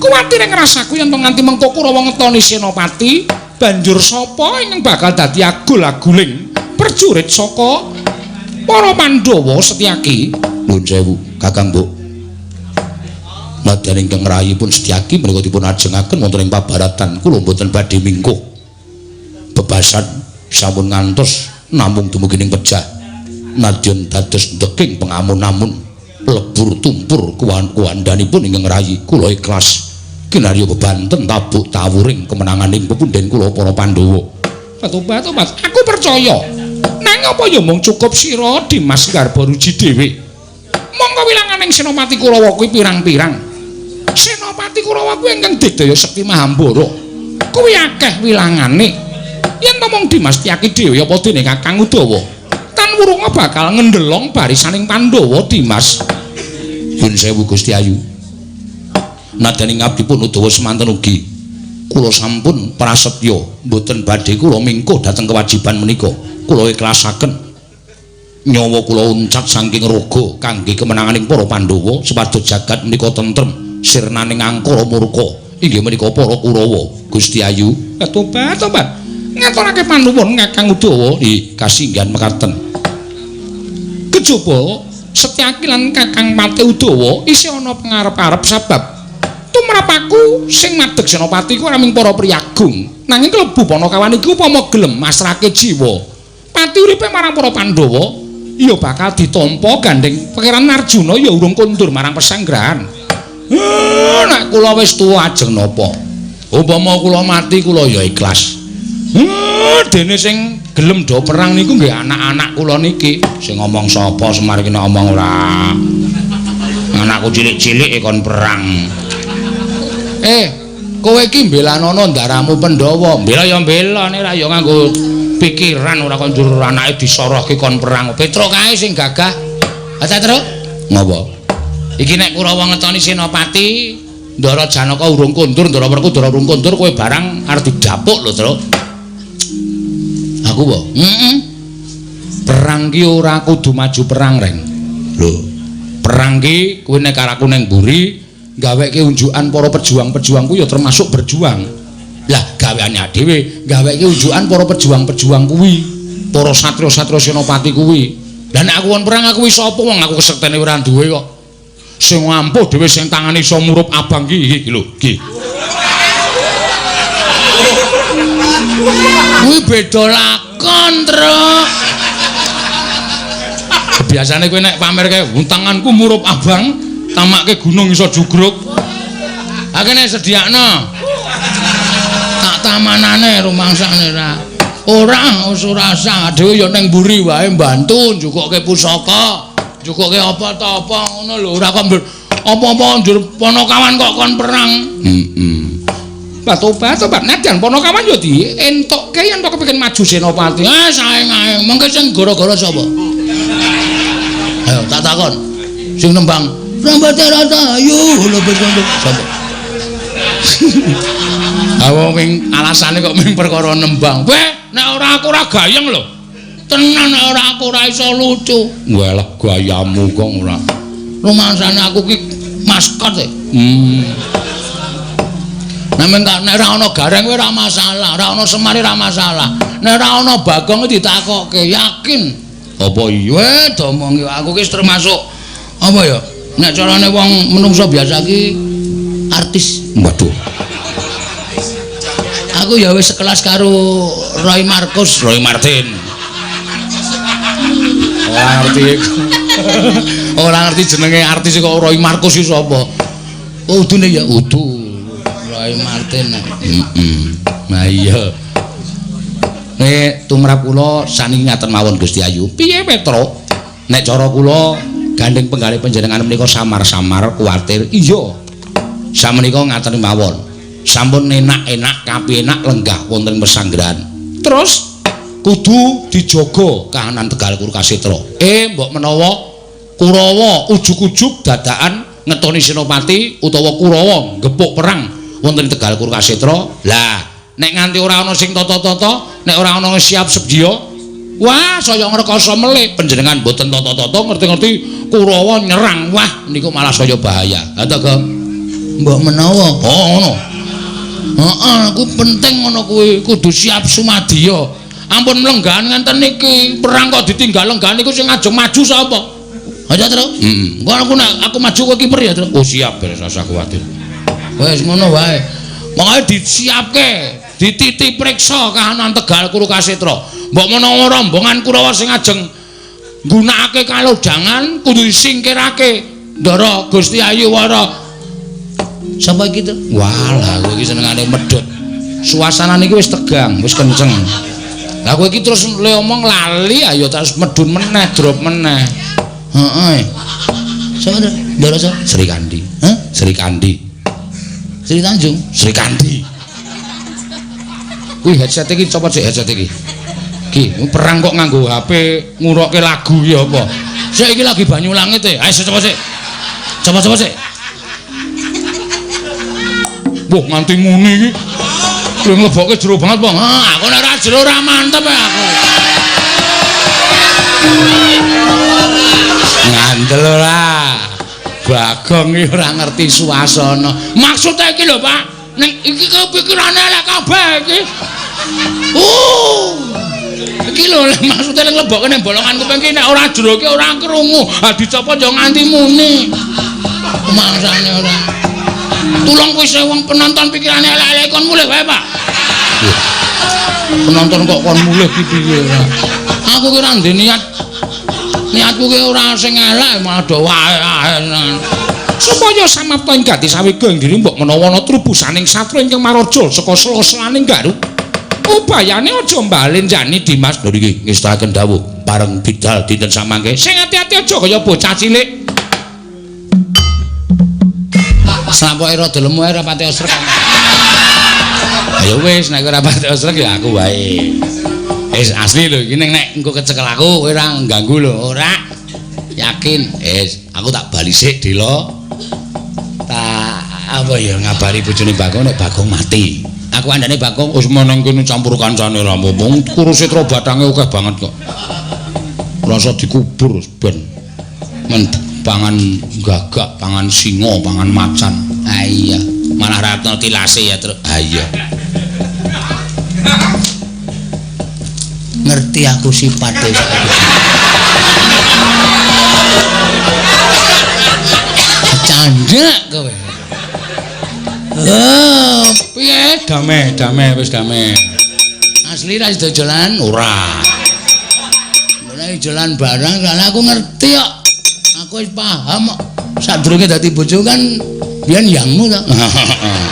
Kuwatir ngrasaku yen to nganti mengko Kurawa ngetoni Senopati banjur sapa ingkang bakal dadi agul-aguling prajurit saka para Pandhawa Setyaki? Nuwun sewu, Kakang Mbok. Nadyan ingkang rayipun Setyaki menika dipun ajengaken wonten ing pabaratan kula mboten badhe mingkuh. Bebasan sampun ngantos namung dumugi ning pejah. Nadyan dados ndeking pengamun-amun lebur tumpur kuwandanipun ingkang rayi kula ikhlas. Kinarya bebanten tabuk tawuring kemenanganing pepunden kula para Pandhawa. Tobat tobat, aku percaya. Nanging apa ya mung cukup sira Dimas Garbaruji dhewe. Mongko wilanganing Senopati Kurawa kuwi pirang-pirang. Senopati Kurawa kuwi ingkang digdaya sekti Mahambara. Kuwi akeh wilangane. Yen to mung Dimas Tyaki dhewe apa dene Kakang Udawa? Tan wurunga bakal ngendelong barisaning Pandhawa Dimas. Nyuwun sewu Gusti Ayu. Nadyan ing abdipun Udawa semanten ugi kula sampun prasetya mboten badhe kula mingkuh dhateng kewajiban menika. Kula ikhlasaken nyawa kula uncat saking raga kangge kemenanganing para Pandhawa supados jagat menika tentrem sirnaning angkara murka inggih menika para Kurawa. Gusti Ayu. Tobat tobat. Ngaturake panuwun Kakang Udawa. Ih, kasinggihan mekaten. Kejaba Setyaki lan Kakang Pati Udawa isih ana pangarep-arep sabab tumrap aku sing madeg Senopati ku ora mung para priyagung nanging klebu panakawan iku upama gelem masrahke jiwa pati uripe marang para Pandhawa ya bakal ditampa gandeng Pangeran Arjuna ya urung kondur marang pesanggrahan. Nek kula wis tuwa ajeng napa? Upama kula mati kula ya ikhlas. Dene sing gelem do perang niku nggih anak-anak kula niki. Sing ngomong sapa Semar iki nek omong ora. Anakku cilik-cilik kon perang. Kowe iki mbelanono ndaramu Pandhawa. Mbela ya mbela nek ora ya nganggo pikiran ora kon njur anake disorohke kon perang. Petruk kae sing gagah. Ha Truk? Ngopo? Iki nek Kurawa ngetoni Senopati, Ndara Janaka urung kondur, Ndara Werkudara urung kondur, kowe barang arep didapuk lho, Truk. Aku apa? Heeh. Perang ki ora kudu maju perang, Reng. Lho, perang ki kowe nek karo aku ning mburi gaweke unjukan para pejuang-pejuang ku ya termasuk berjuang. Lah gaweane dhewe gaweke unjukan para pejuang-pejuang kuwi, para satria-satria Senopati kuwi. Lah nek aku won perang aku iso apa wong aku kesektene ora duwe kok. Sing ampuh dhewe sing tangane iso murup abang ki iki lho, iki. Kuwi beda lakon, Truk. Biasane kowe nek pamer kae tanganku murup abang, tamake gunung iso jugruk. Akene sediakno. Tak tamanane rumangsane ra. Ora wis ora usah dhewe ya ning mburi wae mbantu njukukke pusaka, njukukke apa ta apa ngono lho, ora kok apa-apa njur Panakawan kok kon perang. Heeh. Tobat tobat nadyan Panakawan ya dientukke yen to kepengin maju Senopati. Saeng ae mengke sing gara-gara sapa? Ayo tak takon. Sing nembang rambate rata ayu lho sapa? Awo ming alasane kok ming perkara nembang. Weh, nek ora aku ora gayeng lho. Tenan nek ora aku ora iso lucu. Walah gayamu kok ora. Rumangsane aku ki maskot e. Nek nek ora ana Gareng kuwi ora masalah, ora ana Semar ora masalah. Nek ora ana Bagong ditakokke, yakin. Apa iya domongi aku ki termasuk apa ya? Nek carane wong menungso biasa ki artis. Waduh. Aku ya wis sekelas karo Roy Markus, Roy Martin. Ora ngerti. Ora ngerti jenenge artis kok Roy Markus iki sapa? Udune ya udu. Roy Martin. Heeh. Nah iya. Nek tumrap kula saniki ngaten mawon Gusti Ayu. Piye Petro? Nek cara kula gandeng penggalih panjenengan menika samar-samar kuwatir. Iya. Samenika ngaten mawon. Sampun enak-enak kapinak lenggah wonten pesanggrahan. Terus kudu dijaga kahanan Tegal Kurukasetra. Mbok menawa Kurawa ujug-ujug dadakan ngetoni Senopati utawa Kurawa gepuk perang wonten Tegal Kurukasetra. Lah, nek nganti ora ana sing tata-tata, nek ora ana siap sedya, wah saya ngrekoso melih panjenengan mboten tata-tata ngerti-ngerti Kurawa nyerang. Wah, niku malah saya bahaya. Ha to, Gong? Mbok menawa. Oh, ngono. Heeh, ku penting ngono kuwi, kudu siap sumadya. Ampun mlenggahan ngenten niki, perang kok ditinggal lenggahan niku sing ngajeng maju sapa? Aja, Tru. Heeh. Engko aku nek aku maju kowe kiper ya, Tru. Oh, siap, beres rasa kuwatir. Wis ngono wae. Pokoke disiapke, dititi priksa kahanan Tegal Kurukasetra. Mbok menawa rombongan Kurawa sing ajeng nggunakake kalodhangan kudu disingkirake. Ndara Gusti Ayu Wara. Sapa iki, Tru? Walah, kowe iki senengane medhot. Suasana niki wis tegang, wis kenceng. Lah kowe iki terus le omong lali, ayo terus medhun meneh, drop meneh. Heeh. Sapa, Tru? Ndara sapa? Sri Kandi. Hah? Sri Kandi. Sri Tanjung. Sri Kandi. Kuwi headset iki copot sik headset iki. Ki, perang kok nganggo HP ngurokke lagu ya apa? Sik iki lagi banyu langit e. Ayo copot sik. Copot-copot sik. Wah, nganti muni iki. Kowe nglebokke jero banget, Bang. Ah, aku nek ora jero ora mantep ya aku. Ngandel ora. Bagong iki ora ngerti suasana. Maksude iki lho, Pak. Ning iki kepikirane elek kabeh iki. Iki lho maksude nglebokke ning bolongan kuping iki nek ora jero iki ora krungu. Ha dicopot yo nganti muni. Mangsane ora. Tulung kuwi wong penonton pikirane elek-elek kon mulih wae, Pak. Penonton kok kon mulih ki piye ora? Aku ki ora ndek niat. Niatku ki ora sing elek malah do wae. Supaya samapta ing gati sawega ing diri mbok menawa ana trubusaning satra ingkang maraja saka sela-selaning Garut. Ubayane aja mbalenjani Dimas. Lho niki ngestakaken dawuh bareng bidal dinten samangke. Sing ati-ati aja kaya bocah cilik. Slampoke rada lemu ae ora pati osrek. Ayo wis nek ora pati osrek ya aku wae. Wis asli lho iki nek engko kecekel aku kowe ora ngganggu lho. Ora. Yakin. Wis, aku tak bali sik Dela. Tak apa ya ngabari bojone Bagong nek Bagong mati. Aku andane Bagong wis meneng kene campur kancane ra apa-apa. Kurusetra bathange akeh banget kok. Rasa dikubur ben. Men pangan gagak, pangan singa, pangan macan. Ah iya, malah ratno tilase ya, Tru. Ah iya. Ngerti aku sipate saiki. Candhak kowe. Oh, piye? Damai, damai wis damai. Asli ra sida jalan? Ora. Ora jalan barang soalnya aku ngerti kok. Aku wis paham kok. Sadurunge dadi bojo kan biyen yangmu to. Heeh.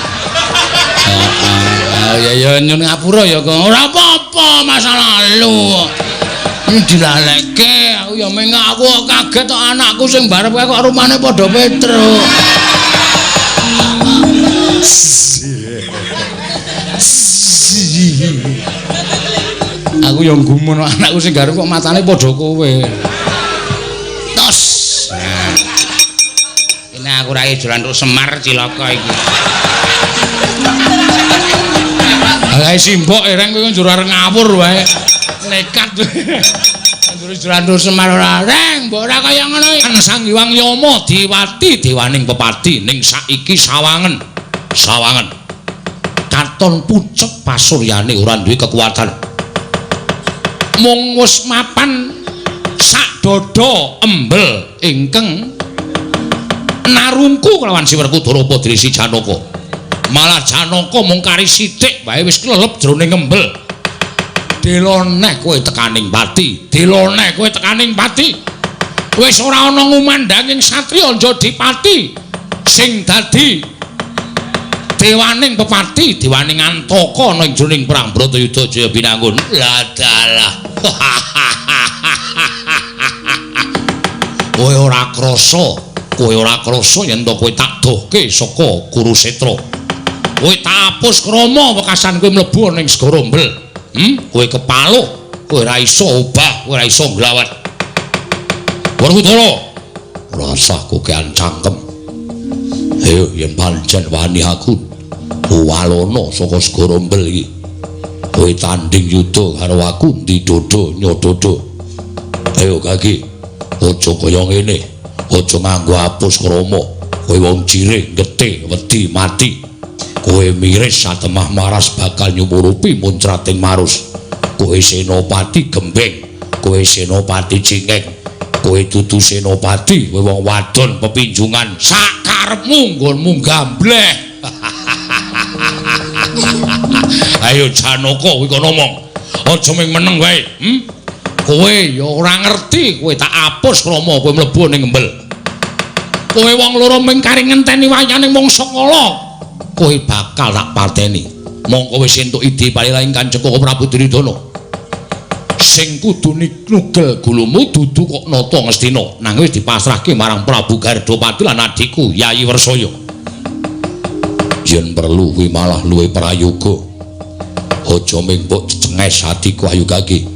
Ya ya nyun ngapura ya kok. Ora apa-apa masa lalu. Ini dilalekke aku ya mengak aku kaget kok anakku sing barep kae kok rumane padha Petruk. Aku ya gumun anakku sing garep kok matane padha kowe. Tos. Nah. Ini aku ra ijolan terus Semar cilaka iki. Lah simbok ereng kowe njur arep ngawur wae. Nekat. Njur ijolan terus Semar ora reng, mbok ora kaya ngono iki. Kan Sang Hyang Yama diwati dewaning pepadi ning saiki sawangen. Sawangen. Katon pucet pasuryane ora duwe kekuatan. Mung wis mapan Dada embel ingkang narungku kelawan si Werkudara apa dene si Janaka. Malah Janaka mung kari sithik wae wis klelep jroning embel. Deloneh kowe tekaning pati, deloneh kowe tekaning pati. Wis ora ana ngumandhanging satriya Njadipati sing dadi dewaning pepati, dewaning antaka ana ing jroning perang Bratayuda Jaya Binangun. Lah dalah. Kowe ora krasa, kowe ora krasa yen to kowe tak dohke saka Kurusetra. Kowe tak apus krama wekasan kowe mlebu ana ing segara Mbel. Kowe kepaluh, kowe ora iso obah, kowe ora iso nglawat. Werkudara, ora usah kokean cangkem. Ayo yen pancen wani aku walana saka segara Mbel iki. Kowe tanding yuda karo aku ndi dodo nyododo. Ayo Gagi, aja kaya ngene. Aja nganggo apus krama. Kowe wong jirih getih wedi mati. Kowe miris satemah maras bakal nyumurupi muncrating marus. Kowe senopati gembeng, kowe senopati cingeng, kowe dudu senopati, kowe wong wadon pepinjungan sakarepmu nggonmu gambleh. Ayo Janaka kowe kono ngomong. Aja mung meneng wae. Kowe ya ora ngerti, kowe tak apus krama kowe mlebu ning embel. Kowe wong loro mung kari ngenteni wayane mangsa kala. Kowe bakal tak pateni. Mongko wis entuk ide palilaing Kanjeng Koko Prabu Duryudana. Sing kudu nugel gulumu dudu kok nata Ngastina, nanging wis dipasrahke marang Prabu Gardapati lan adhiku Yayi Wersaya. Yen perlu kuwi malah luwih prayoga. Aja mung mbok cenges atiku ayu kaki.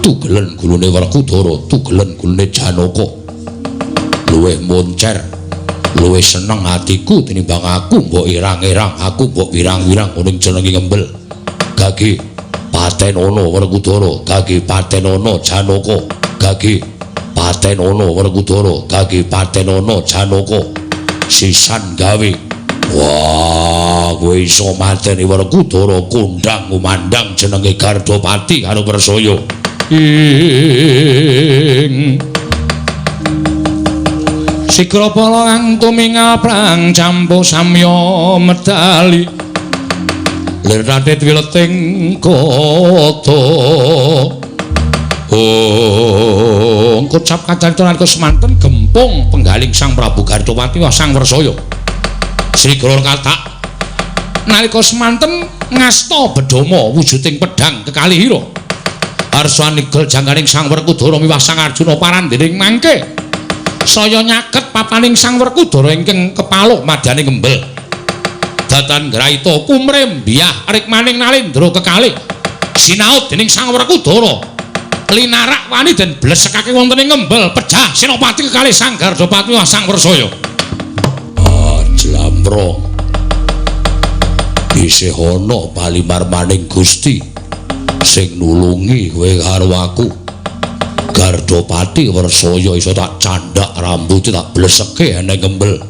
Tugelen gulune Werkudara, tugelen gulune Janaka. Luwih moncer, luwih seneng atiku tinimbang aku mbok irang-irang, aku mbok wirang-wirang ning jenenge ngembel. Gagi patenono Werkudara, gagi patenono Janaka, gagi patenono Werkudara, gagi patenono Janaka. Sisan gawe. Wah, kowe iso mateni Werkudara kondang ngumandang jenenge Gardapati karo Wersaya. Ing Sikrapala kang tumingal prang campo samya medali lir ratit wileting kota. Oh, kocap kacarita nalika semanten gempung penggaling Sang Prabu Gardapati wa Sang Wersaya. Sri Goro katak nalika semanten ngasta bedama wujuding pedhang kekalih ira. Arsanigel jangganing Sang Werkudara miwah Sang Arjuna parandening mangke. Saya nyaket papaning Sang Werkudara ingkang kepaluh madyaning ngembel. Datan graita kumrembyah rikmaning Nalendra kekalih. Sinaut dening Sang Werkudara. Linarak wani den blesekake wonten ing ngembel pejah senopati kekalih Sang Gardapati wa Sang Wersaya. Ah, jlamprong. Isih ana palimarmaning Gusti sing nulungi kowe karo aku. Gardapati Wersaya iso tak candhak rambute tak bleseke ning ngembel.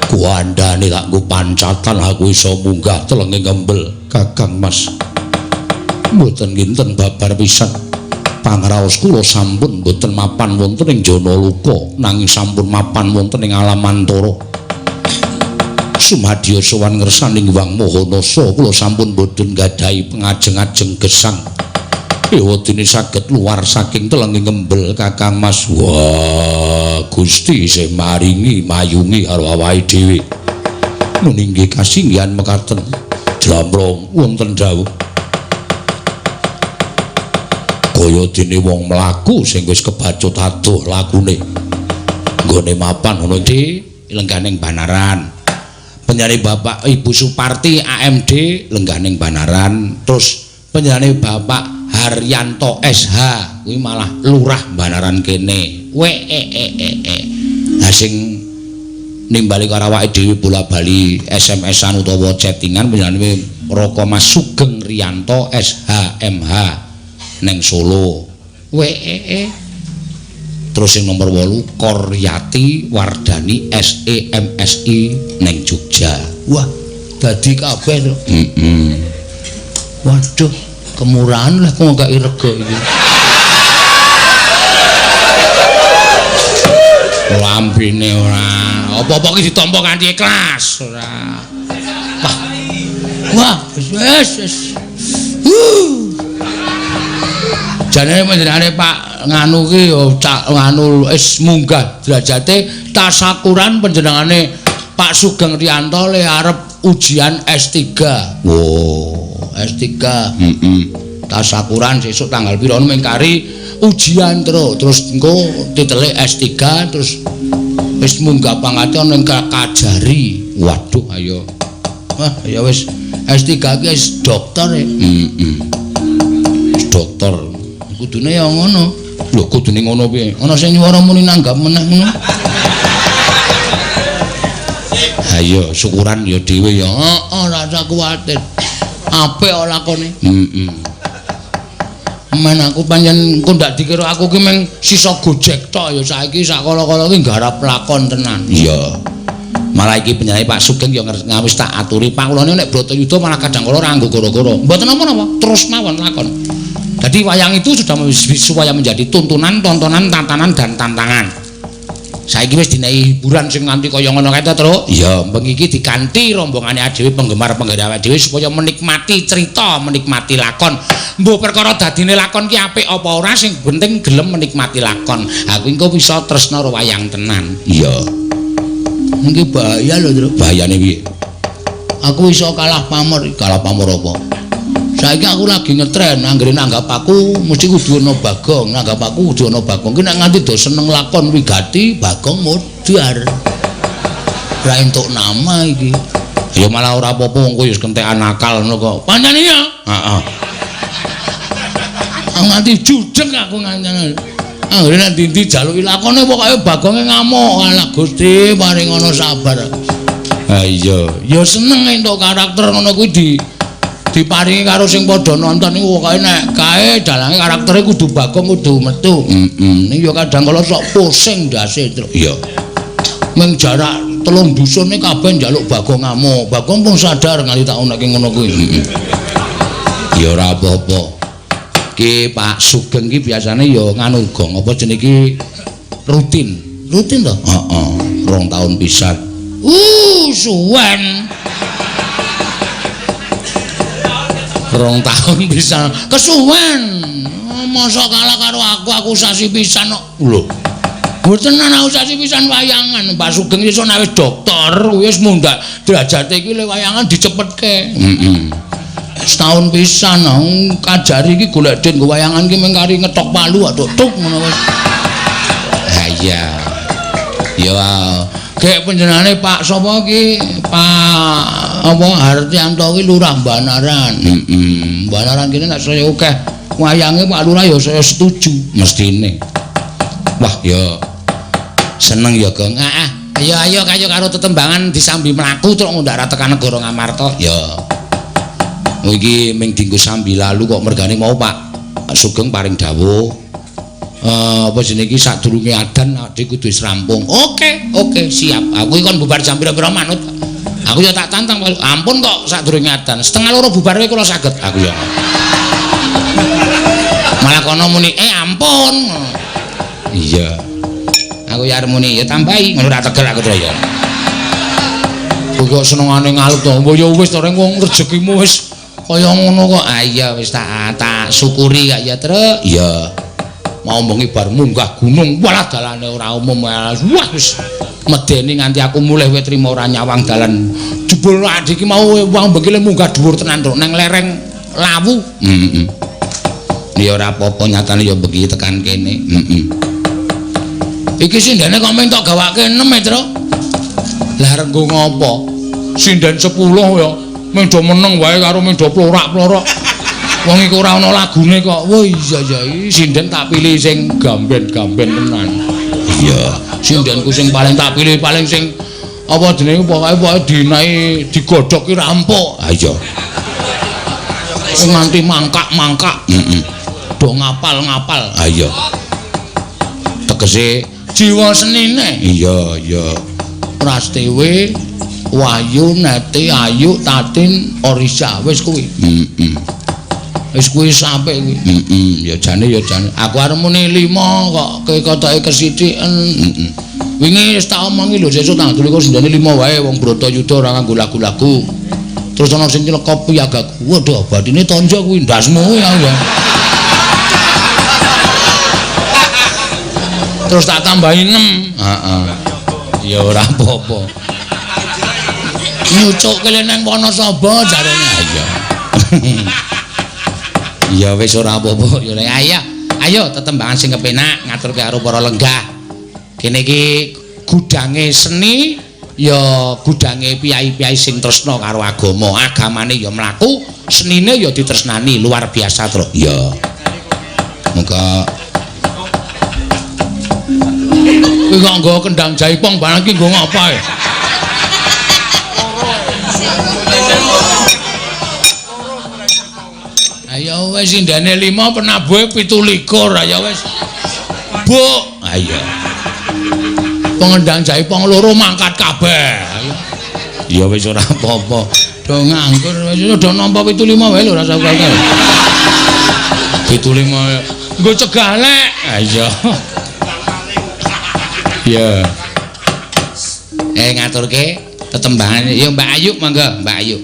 Kuandane tak nggo pancatan aku iso munggah telenge ngembel. Kakang Mas, mboten kinten babar pisan. Pangraos kula sampun mboten mapan wonten ing Janaluka, nanging sampun mapan wonten ing alam antara. Sumadya sowan ngersaning Hyang Maha Nasa kula sampun boten gadahi pengajeng-ajeng gesang. Ewadene saged luar saking telenge ngembel Kakang Mas. Wah, Gusti isih maringi mayungi karo awake dhewe. Nggih nggih kasinggihan mekaten. Jlamprong wonten dawuh. Kaya dene wong mlaku sing wis kebacut adoh lakune. Nggone mapan ana di lengganing Banaran. Penjenengane Bapak Ibu Suparti AMD lengganing Banaran. Terus penjenengane Bapak Haryanto SH kuwi malah lurah Banaran kene. W E E E E. Lah sing nimbali karo awake dhewe bola-bali SMS-an utawa chattingan penjenengane Raka Mas Sugeng Riyanto SH MH neng Solo. W E E. Terus sing nomor 8 Koryati Wardani SE MSI neng Jogja. Wah, dadi kabeh to. Heeh. Waduh, kemurahan lah kok gak rega iki. Lambene ora. Apa-apa ki ditampa kanthi ikhlas ora. Wah. Wah, wis wis. Jane panjenengane Pak nganu ki ya cak nganu wis munggah derajate tasakuran panjenengane Pak Sugeng Riyanto le arep ujian S3. Oh, S3. Heeh. Tasakuran sesuk tanggal pira mung kari ujian terus engko titele S3 terus wis munggah pangkate ana ing Kajari. Waduh, ayo. Wah, ya wis S3 ki wis dokter e. Heeh. Wis dokter. Kudune ya ngono. Lho, kudune ngono piye? Ana sing nyuwara muni nanggap meneh ngono. Ayo, syukuran ya dhewe ya. Heeh, ora usah kuwatir. Apik kok lakone. Heeh. Men aku pancen engko ndak dikira aku ki mung sisa Gojek tok ya saiki sakala-kala ki nggarap lakon tenan. Iya. Malah iki penyanyi Pak Sugeng ya wis tak aturi Pak kula nek Bratayuda malah kadang kala ora nganggo gara-gara. Mboten napa-napa, terus mawon lakon. Jadi wayang itu sudah supaya menjadi tuntunan, tontonan, tatanan dan tantangan. Saiki wis dinehi hiburan sing nganti kaya ngono kae to, Truk? Iya, bengi iki diganti rombongane dhewe penggemar-penggemar dhewe supaya menikmati cerita, menikmati lakon. Mbuh perkara dadine lakon ki apik apa ora sing penting gelem menikmati lakon. Ha kuwi engko bisa tresna karo wayang tenan. Iya. Iki bahaya lho, Truk. Bahayane piye? Aku iso kalah pamor. Kalah pamor apa? Saiki aku lagi ngetren, anggere nanggap aku mesti kudu ana Bagong, nanggap aku kudu ana Bagong. Ki nek nganti do seneng lakon wigati, Bagong modar. Ora entuk nama iki. Ya malah ora apa-apa wong kowe wis kentekan akal ngono kok. Pancen iya. Heeh. Aku nganti judeg aku nganti. Anggere nek ndi-ndi jaluki lakone pokoke Bagonge ngamuk. Alah Gusti paring ana sabar. Ha iya, ya seneng entuk karakter ngono kuwi diparingi karo sing padha nonton niku pokoke nek kae dalange karaktere kudu Bagong kudu metu. Heeh. Ning ya kadang kala sok pusing ndase, Truk. Iya. Mung jarak 3 dusune kabeh njaluk Bagong ngamuk. Bagong pun sadar nganti tak unekke ngono kuwi. Heeh. Ya ora apa-apa. Ki Pak Sugeng ki biasane ya nganu gong apa jenenge ki rutin. Rutin to? Heeh, 2 tahun pisan. Suwen. 2 tahun pisan. Kesuwen. Mosok kalah karo aku sasi pisan kok. Lho. Mboten aku sasi pisan wayangan. Pak Sugeng iso nek wis dokter wis mundhak derajate iki le wayangan dicepetke. Heeh. Setahun pisan Kajari iki golek den nggo wayangan ki mung kari ngetok palu atuk tuk ngono wis. Ha iya. Ya gek panjenengane Pak sapa iki? Pak apa Hartianto ki Lurah Banaran. Heeh. Banaran kene nek saya akeh wayange Pak Lurah ya saya setuju mestine. Wah ya seneng ya, Gong. Heeh. Ayo ayo kayo karo tetembangan disambi mlaku truk ngundak ra tekan negara Ngamarta. Ya. Iki ming dinggo sambi lalu kok mergane mau Pak Sugeng paring dawuh. Apa jenenge iki sadurunge adan ade kudu wis rampung. Oke, oke, siap. Aku iki kon bubar jam pira-pira manut. Aku ya tak tantang. Ampun kok sadurunge adan. 1:30 bubar kowe kula saged. Aku ya. Malah kono muni, ampun. Iya. Aku ya arep muni, ya tambahi. Ngono ora tegel aku terus ya. Kok senengane ngalep to. Mbok ya wis to reng wong rezekimu wis kaya ngono kok. Ah iya wis tak syukuri kak ya, Truk. Iya. Mau bengi bar munggah gunung, walah dalane ora umum. Wah wis medeni nganti aku mulih kowe trimo ora nyawang dalan. Jebul adik iki mau wong bengi le munggah dhuwur tenan, Truk, nang lereng Lawu. Heeh. Ya ora apa-apa nyatane ya bengi tekan kene. Heeh. Iki sindene kok mung tok gawake 6 e, Truk. Lah renggo ngopo? Sinden 10 ya. Mung do meneng wae karo mung do plorak-plorok. Wong iku ora ana lagune kok. Wah iya iya iki sinden tak pilih sing gamben-gamben tenan. Iya, sindenku sing paling tak pilih paling sing apa jenenge pokoke dinaiki digodhog ki rampuk. Ha iya. Nganti mangkak-mangkak. Heeh. Do ngapal-ngapal. Ha iya. Tegese jiwa senine. Iya, iya. Prastiwi, Wahyu, Neti, Ayu, Tatin, Orisa wis kuwi. Heeh. Wis kuwi sampe kuwi. Heeh, ya jane ya jane. Aku arep muni 5 kok ketoke kesithiken. Heeh. Wingi wis tak omongi lho sesuk tanggal 22 sindene 5 wae wong Bratayuda ora nganggo lagu-lagu. Terus ana sing nyelekop piyagaku. Waduh, batine tonjo kuwi ndasmu ya. Terus tak tambahi 6. Heeh. Ya ora apa-apa. Nyucuk kene nang Wonosaba jarene. Iya. Ya wis ora apa-apa ya. Ayo, ayo tetembangan sing kepenak ngaturke karo para lenggah. Kene iki gudange seni ya gudange piyai-piyai sing tresna karo agama. Agamane ya mlaku, senine ya ditresnani, luar biasa, Tru. Ya. Muga kuwi kok nggo kendang jaipong barang iki nggo ngapa ya? Ayo wis indane 5 penabuhe 17 ayo wis. Bu, ayo. Pengendang jaipong loro mangkat kabeh. Ya wis ora apa-apa. Do nganggur wis do nampa 75 wae lho ora usah kok. 75 nggo cegah lek. Ayo. Ya. Ngaturke tetembangan ya Mbak Ayu monggo, Mbak Ayu.